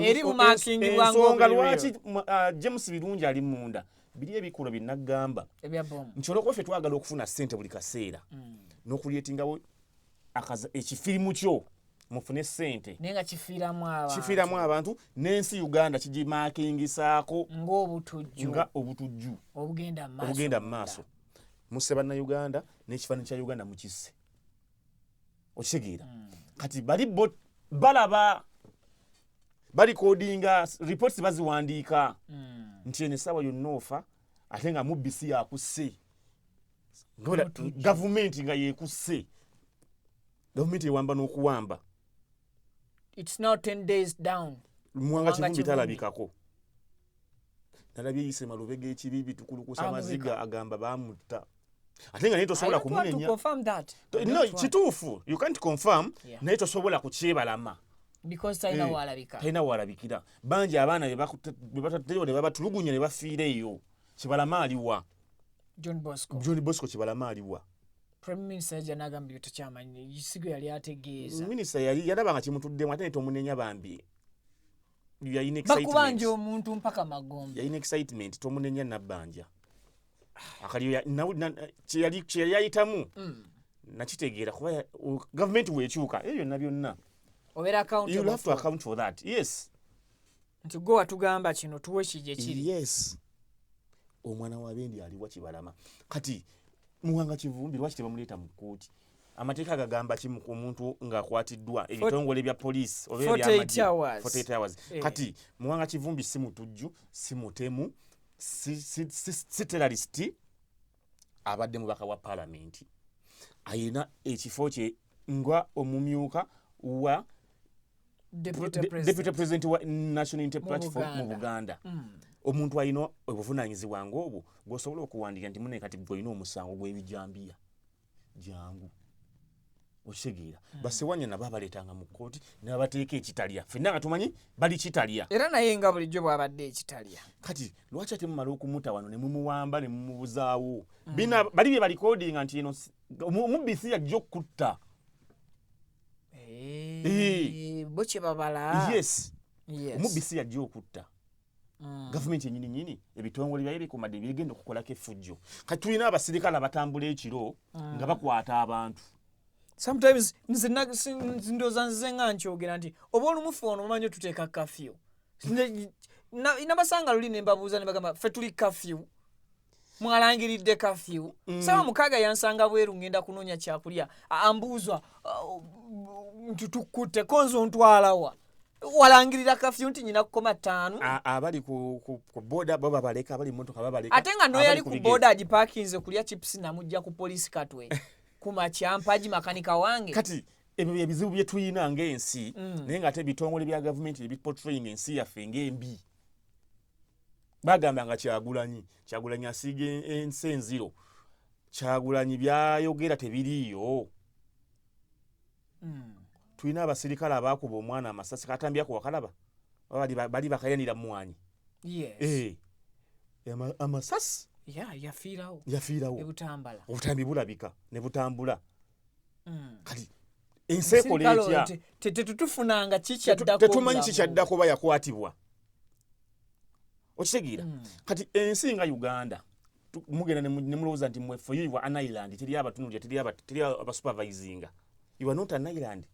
Eri bumakingibwa Ensonga ng'obuli. lwaki James Birungi ali munda, biri ebikulo bye naggamba Ebya bomu. nti olwokuba ffe twagala okufuna ssente buli kaseera n'okulyetingawo ekifirimu kyo mufune ssente, Naye nga kifiiramu abantu. Kifiiramu abantu n'ensi Uganda kigimakingisaako Ng'obutujju. Nga obutujju. Obugenda mu maaso. Obugenda mu maaso. Musse Bannayuganda n'ekifaananyi kya Uganda mukisse, okitegeera? Kati bali bo balaba balikodinga reports, baziwandiika nti eno essaawa yonna ofa, ate nga mubbi si yakusse. Gavumenti nga yekusse, gavumenti ewamba n'okuwamba. It's now 10 days down. Muwanga Muwanga Kivumbi Kivumbi. talabikako. Nalabye yise malubega ekibi bitukulukusa Amubika. amaziga, agamba bamutta, ate nga naye I tosobola don't want to kumunenya. confirm that. I No, don't want. kituufu you can't confirm, naye tosobola kukyebalama. Because talina Eh, waalabika. Talina walabikira. Bangi abaana be bataddeyo ne babatulugunya ne bafiira eyo. Kibalama aliwa? John Bosco. John Bosco Kibalama aliwa? Prime Minister yajja n'agamba ebyo tekyamanyi, sigo yali ategeeza. Minisita yali yalaba nga kimutuddemu, ate ne tomunenya bambi, yalina excitement. Bakubanja omuntu mpaka magombe. Yalina excitement, tomunenya nabbanja akaliyo kye yali ayitamu nakitegeera, kuba gavumenti weekyuka ebyo byonna byonna, obeera you'll have to accountable account for that, yes. Nti gwe watugamba kino, tuwe kije kiri. Yes, omwana wa bendi aliwa, Kibalama? Kati Muwanga Kivumbi lwaki tebamuleeta mu kkooti? Amateeka gagamba ki omuntu ng'akwatiddwa ebitongole bya poliisi oba 48 ebyamagye? hours. 48 hours. Eh. Kati Muwanga Kivumbi si mutujju, si mutemu, si terrorist. Abadde mubaka wa paalamenti, ayina ekifo kye nga omumyuka wa Deputy deputy President. President wa National Unity Mu Platform mu Buganda. Buganda. Omuntu alina obuvunanyizibwa ngaobwo gwosobola okuwandiika nti mune kati gwe olina omusango gw'ebijambiya, jangu, okitegeera? Basewanya nabo abaleetanga mu kkooti ne babateeka ekitalya, ffenna nga tumanyi bali kitalya. Era naye nga bulijjo bw'abadde ekitalya. Kati lwaki ate mumala okumuta wano ne mumuwamba ne mumubuzaawo? Bina bali bye balikodinga nti eno omubbi si yajja okutta. Eh, bo kye babala. Yes. Yes. Omubbi si yajja okutta. Gavumenti yenyini nyini, ebitongole byayo bikumadde byegenda okukolako effujjo. Kati tulina abasirikale abatambula ekiro nga bakwata abantu. Sometimes nze ndowooza nzize nga nkyogera nti oba olumufu ono omanyi otuteeka kafyu. Nabasanga luli ne mbabuuza ne bagamba ffe tuli kafyu, mwalangiridde kafyu. 6:00 yansanga bweru ngenda kunoonya kyakulya. Ambuuza nti tukkutte konza ontwalawa, walangirira kafyu nti nyina kukoma 5. Abali ku boda bo babaleka, abali mu motoka babaleka. Ate nga noyo abali yali ku ku bigere. boda agipakinze kulya chips, namujja ku polisi Katwe ku makyampaji makanika wange. Kati ebyo bye bizibu bye tuyina ng'ensi, naye ng'ate ebitongole bya gavumenti ebiportraying ensi yaffe ng'embi. Bagamba nga Kyagulanyi, Kyagulanyi asiiga ensi enziro, Kyagulanyi byayogera tebiriiyo. Tulina abasirikale abakuba omwana amasasi, katambyako wakalaba. Bali bakayanira mwanyi. Yes. Eh, amasasi. Yeah, yafiirawo. Yafiirawo. Ebutambala. Obutambi bulabika ne butambula. Kati ensi ekola Omusirikale etya? oyo tetutufunanga kikyaddako. Tetumanyi kikyaddako oba yakwatibwa, okitegeera? Kati ensi nga Uganda, mugenda ne mulowooza nti mwe for you are an island, teri abatunulira, teri abasupervisinga. You are not an island.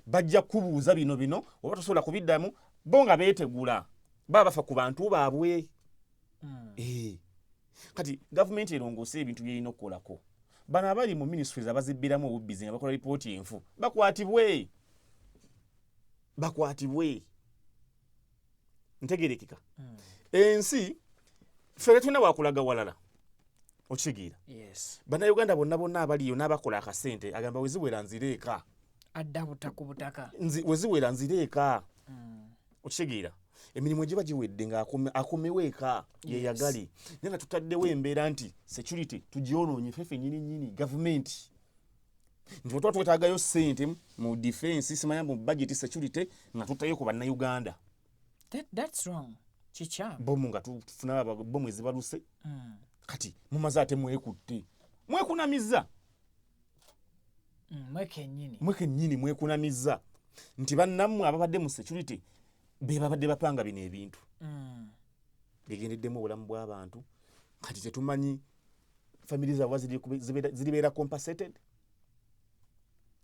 Bajja kubuuza bino bino oba tosobola kubiddamu, bo nga beetegula baba bafa ku bantu baabwe. Eh. Kati gavumenti erongoose ebintu byerina okukolako. Bano abali mu ministries abazibbiramu obubbizi nga bakola lipooti enfu bakwatibwe, bakwatibwe. Ntegerekeka? Ensi ffe tetulina wakulaga walala, okitegeera? Yes. Bannayuganda bonna bonna abaliyo n'abakola akasente agamba weziwera nzireeka. Adda butaka butaka. Weziwera nzireeka. Okitegeera, emirimu egiba giwedde nga akomewo eka yeyagali, naye nga tutaddewo embeera nti security tugyonoonye ffe ffennyini nnyini gavumenti, nti bwe tuba twetaagayo ssente mu defense, simanya mu budget security, nga tuttayo ku Bannayuganda. That's wrong, kikyamu. Bomu nga tufuna bomu ezibaluse. Kati mumaze ate mwekutte, mwekunamizza. Mwekennyini. Mwekennyini mwekunamizza nti bannammwe ababadde mu security be babadde bapanga bino ebintu bigendeddemu obulamu bw'abantu. Kati tetumanyi family zaabwe ziribeera compensated.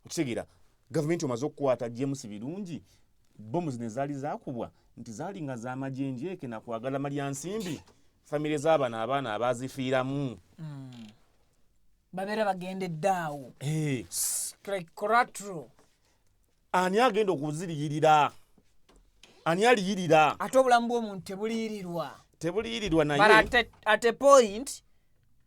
Okitegeera, gavumenti omaze okukwata James Birungi, bomu zino ezaali zakubwa nti zaali nga z'amajenjeeke nakwagala malya nsimbi, famire z'abano abaana abazifiiramu babeera bagendedde awo like collateral. Ani agenda okuziriyirira? Ani aliyirira? Ate obulamu bw'omuntu tebuliyirirwa. Tebuliyirirwa. But Naye at a point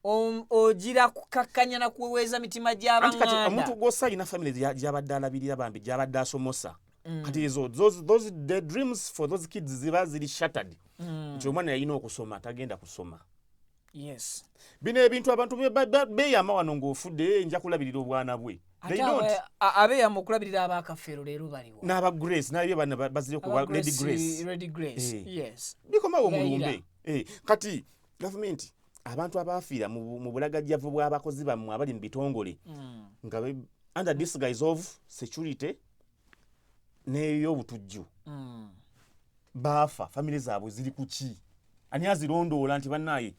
ogira kukakkanya na kuweweeza mitima anti kati gy'abaŋŋanda. Omuntu gwossa alina family gy'abadde alabirira, bambi, gy'abadde asomosa. Kati ezo those the dreams for those kids ziba ziri shattered, nti omwana yalina okusoma tagenda kusoma. Bino ebintu abantu beeyama wano ng'ofudde, "Eh, nja kulabirira obwana bwe." They Ate don't. Abeeyama okulabirira abakafeero leero baliwo? N'aba Grace nabye bana bazire ku Aba Lady Grace. Lady Grace. Eh. Yes. Bikomawo Gayira. mulumbe. Eh, kati gavumenti, abantu abaafiira mu bulagajjavu bw'abakozi bammwe abali mu bitongole nga under disguise of security n'ey'obutujju baafa, famire zaabwe ziri ku ki? Ani azirondoola nti bannaaye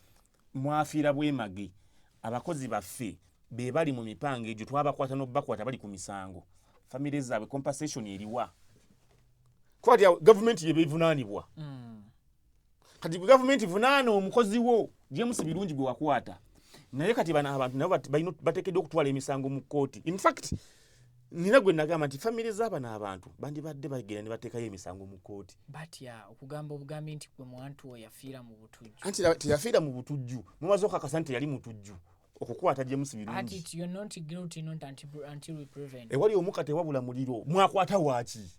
mwafiira bwemage, abakozi baffe be bali mu mipango egyo, twabakwata n'obubakwata, bali ku misango, famire zaabwe compensation eriwa? Kuba ti gavumenti yebevunaanibwa. Kati gwe gavumenti vunaana omukozi wo James Birungi gwe wakwata. Naye kati bano abantu nabo bateekeddwa okutwala emisango mu kkooti. In fact, nina gwe nagamba nti famire z'abano abantu bandibadde bagenda ne bateekayo emisango mu kkooti. Batya okugamba obugambi nti gwe mwantu oyo yafiira mu butujju? Anti teyafiira mu butujju, mumaze okakasa nti teyali mutujju okukwata James Ati Birungi. It, you're not guilty not until we proven. Ewali omuka tewabula muliro, mwakwata waaki?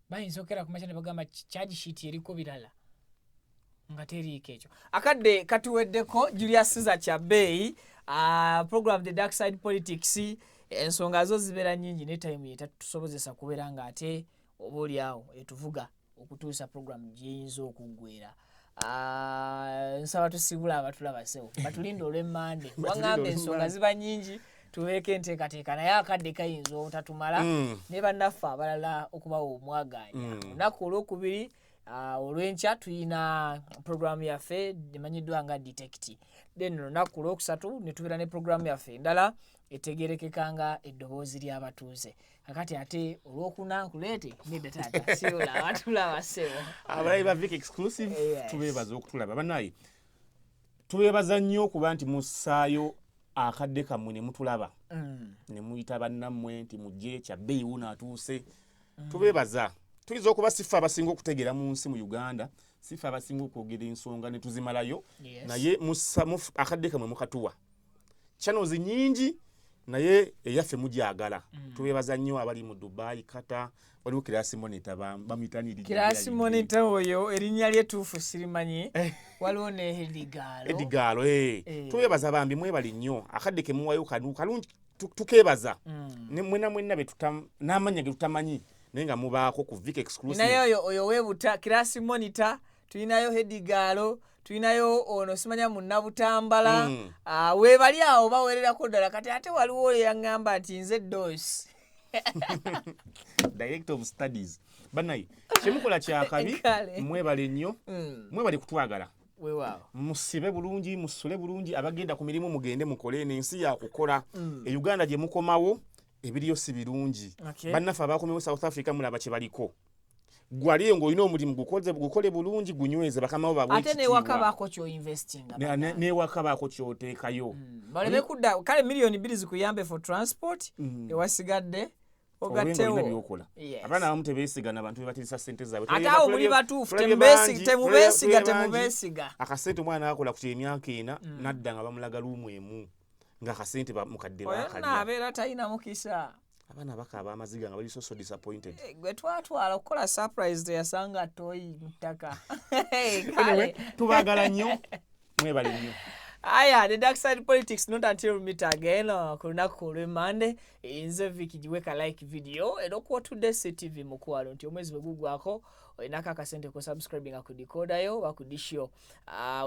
Bayinza okera kumakya ne bagamba charge sheet eriko birala nga teriiko ekyo. Akadde katuweddeko. Julius Caesar Kyabbeeyi, program The Dark Side Politics, ensonga zo zibeera nnyingi ne time yetatusobozesa kubeera nga ate oba oliawo etuvuga okutuusa program gyeyinza okuggwera. Nsaba tusibula abatulaba sewo batulinde olw'emmande. Waŋŋamba ensonga ziba nnyingi, tubeeko enteekateeka, naye akadde kayinza obutatumala ne bannaffe abalala okubawa omwaganya. Olunaku olwokubiri, olw'enkya, tuyina programu yaffe emanyiddwa nga Detect. Then olunaku olwokusatu ne tubeera ne programu yaffe endala etegerekeka nga Eddoboozi ly'Abatuuze. Kakati ate olwokuna nkuleete nedda taata sibola abatulaba ssebo. Abalabi ba Vic Exclusive, tubeebaza okutulaba. Banaye tubeebaza nnyo okuba nti mussaayo akadde kammwe ne mutulaba ne muyita bannammwe nti mujje, Kyabbeeyi wuno atuuse. Tubeebaza. Tuyinza okuba siffe abasinga okutegeera mu nsi mu Uganda, siffe abasinga okwogera ensonga ne tuzimalayo, naye akadde kammwe mukatuwa. Channels nyingi, naye eyaffe mugyagala. Tubeebaza nnyo abali mu Dubai, Qatar. Waliwo class monitor, bamuyita Class monitor oyo erinnya lye tuufu sirimanyi. Waliwo ne Hedigaalo. Edigaalo, eh. Eh. Tubeebaza bambi, mwebali nnyo. Akadde kemuwayo kanu kalungi, tukeebaza. Ne mwena mwenna n'amannya ge tutamanyi, naye nga mubaako ku Vic Exclusive. Naye oyo webuta class monitor, tulinayo Hedigaalo, tulinayo ono simanya Munnabutambala. Weebali awo bawererako ddala. Kati ate waliwo oyo yaŋŋamba nti nze dos Director of studies. Banaye kyemukola kyakabi. Kale. Mwebale nnyo, mwebale kutwagala. Weewaawo. Musibe bulungi, musule bulungi. Abagenda ku mirimu mugende mukole, eno ensi yakukola. E Uganda gye mukomawo ebiriyo si birungi. Bannaffe abakomewo South Africa mulaba kye baliko. Gwaliyo ng'olina omulimu, gukole bulungi, gunyweze bakamawo babwe Ate newaka baako kyoinvestinga. Newaka baako kyoteekayo. Baleme kudda. Kale miliyoni 2 zikuyambe for transport, ewasigadde ogattewo ogattewo. Byokola. Yes. Abaana abamu tebeesigana, abantu bebatirisa sente zaabwe. Ate awo muli batuufu. Tulabye bangi, Temubeesiga. tulabye bangi. Temubeesiga. Akasente omwana akola ku emyaka 4 nadda nga bamulaga luumu emu ng'akasente mukadde Oyo nno bakalya. abeera talina mukisa. Abaana bakaaba amaziga nga bali so so disappointed. Gwe twatwala okukola surprise teyasanga toyi mu ttaka. Anyway, tubaagala nnyo, mwebale nnyo. Aya, the dark side politics, not until we meet again ku lunaku olw'Emande. Nze Vicky Giweka, like video era okuwatudde CTV mukwano nti omwezi bwe gugwako olinako akasente ku subscribinga ku decoder yo oba ku dish yo.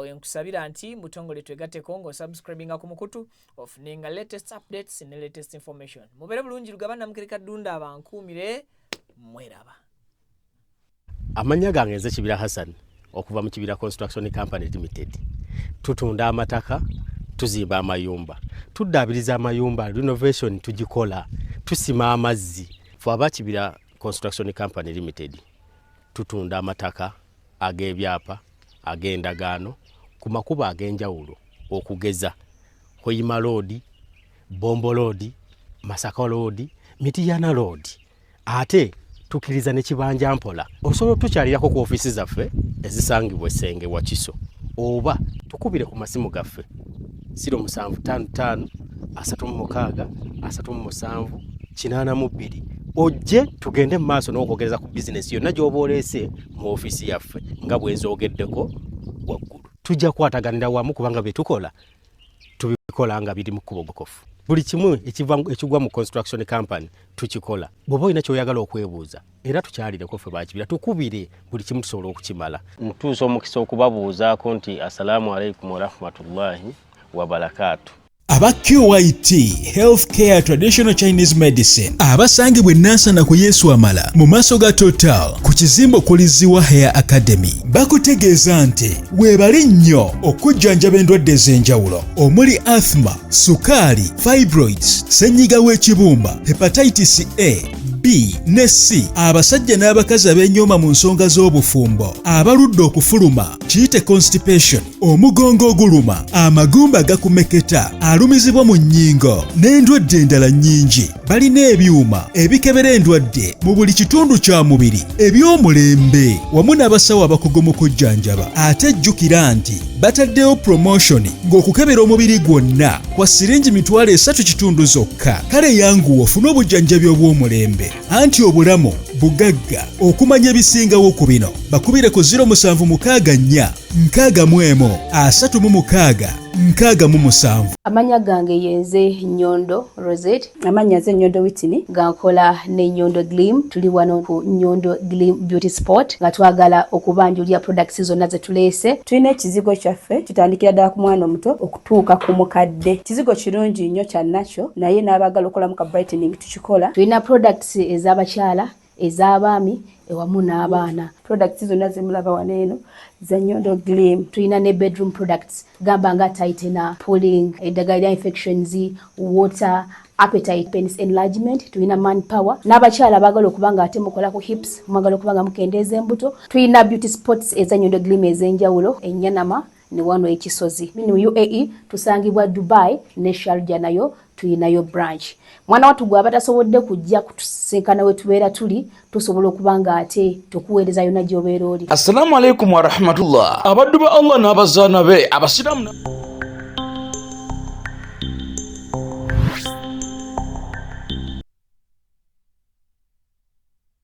Wenkusabira nti mutongole twegatteko ng'osubscribinga ku mukutu ofunenga latest updates ne latest information. Mubeere bulungi, Lugaba Namugereka Ddunda abankuumire, mweraba. Amannya gange nze Kibira Hassan okuva mu Kibira Construction Company Limited. Tutunda amataka, tuzimba amayumba, tuddaabiriza amayumba, renovation tugikola, tusima amazzi. Fe aba Kibira Construction Company Limited tutunda amataka ag'ebyapa, ag'endagaano ku makubo ag'enjawulo okugeza Hoima Road, Bombo Road, Masaka Road, Mitiyana Road. Ate tukkiriza ne kibanja mpola. Osobola otukyalirako ku ofiisi zaffe ezisangibwa Essenge Wakiso oba tukubire ku masimu gaffe 0755 36 37 82 ojje tugende mu maaso n'okwogereza ku bizinesi yonna gy'oba oleese mu ofiisi yaffe nga bwe nzoogeddeko waggulu. Tujja kukwataganira wamu kubanga bye tukola tubikola nga biri mu kkubo ggokofu. Buli kimu ekigwa mu construction company tukikola. Bw'oba olina ky'oyagala okwebuuza era tukyalireko ffe bakibira, tukubire, buli kimu tusobola okukimala. Ntuusa omukisa okubabuuzaako nti assalaamu alaikum warahmatullahi wabarakaatu. Aba QIT Healthcare Traditional Chinese Medicine abasangibwa e Nansana ku Yesu Amala mu maaso ga Total ku kizimbe okuli Ziwa Hair Academy bakutegeeza nti weebale nnyo okujjanjaba endwadde ez'enjawulo omuli asthma, sukaali, fibroids, ssenyiga w'ekibumba, hepatitis A, B ne C, abasajja n'abakazi ab'enyooma mu nsonga z'obufumbo, abaludde okufuluma, kiyite constipation, omugongo oguluma, amagumba gakumeketa, alumizibwa mu nnyingo n'endwadde endala nnyingi. Balina ebyuma ebikebera endwadde mu buli kitundu kya mubiri eby'omulembe wamu n'abasawo abakugu mu kujjanjaba. Ate jjukira nti bataddewo promotion ng'okukebera omubiri gwonna kwa siringi 3,500 zokka. Kale yanguwa ofune obujjanjabi obw'omulembe, anti obulamu bugagga. Okumanya ebisingawo ku bino bakubire ku 0764 61 36 67. Amanya gange yenze Nyondo Rosette. Amanya nze Nyondo Whitney. Nga nkola ne Nyondo Glim. Tuli wano ku Nyondo Glim Beauty Spot nga twagala okubanjulira products zonna ze tuleese. Tulina ekizigo kyaffe kitandikira ddala ku mwana omuto okutuuka ku mukadde. Kizigo kirungi nnyo kya nakyo, naye n'abaagala okukolamu ka brightening tukikola. Tulina products ez'abakyala, ez'abaami ewamu n'abaana. Products zonna zemulaba wano eno za Nyondo Glim. Tulina ne bedroom products gamba nga tightener, pulling, eddagala lya infections, water, appetite, penis enlargement, tulina manpower n'abakyala abaagala okuba nga ate mukola ku hips, mwagala okuba nga mukendeeza embuto. Tulina beauty spots eza Nyondo Glim ez'enjawulo Ennyanama ne wano Ekisozi. Mu UAE tusangibwa Dubai ne Sharjah, nayo tuyinayo branch. Mwana wattu gwe abatasobodde kujja kutusinkana we tubeera tuli, tusobola okuba nga ate tukuweereza yonna gy'obeera oli. Assalamu alaikum warahmatullah, abaddu ba Allah n'abazaana be abasiraamu.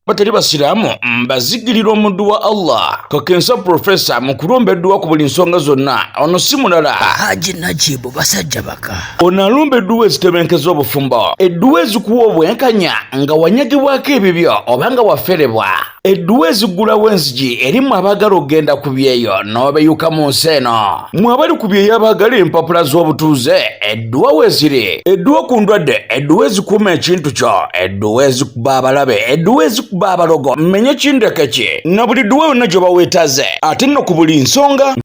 Batali basiraamu mbazigirira omuddu wa Allah kakensa profesa mu kulumba edduwa ku buli nsonga zonna. Ono si mulala, Haji Najibu Basajja Baka. Ono alumba edduwa ezitebenkeza obufumbo, edduwa ezikuwa obwenkanya nga wanyagibwako ebibyo oba nga waferebwa, edduwa eziggulawo enzigi erimu abaagala okugenda ku byeyo n'obeyuka mu nsi eno. Mwe abali ku byeyo abaagala empapula z'obutuuze, edduwa weeziri, edduwa ku ndwadde, edduwa ezikuuma ekintu kyo, edduwa ezikuba abalabe, edduwa ezikuba abalogo, mmenye kindeke ki, na buli dduwa yonna gy'oba weetaze, ate nno ku buli nsonga.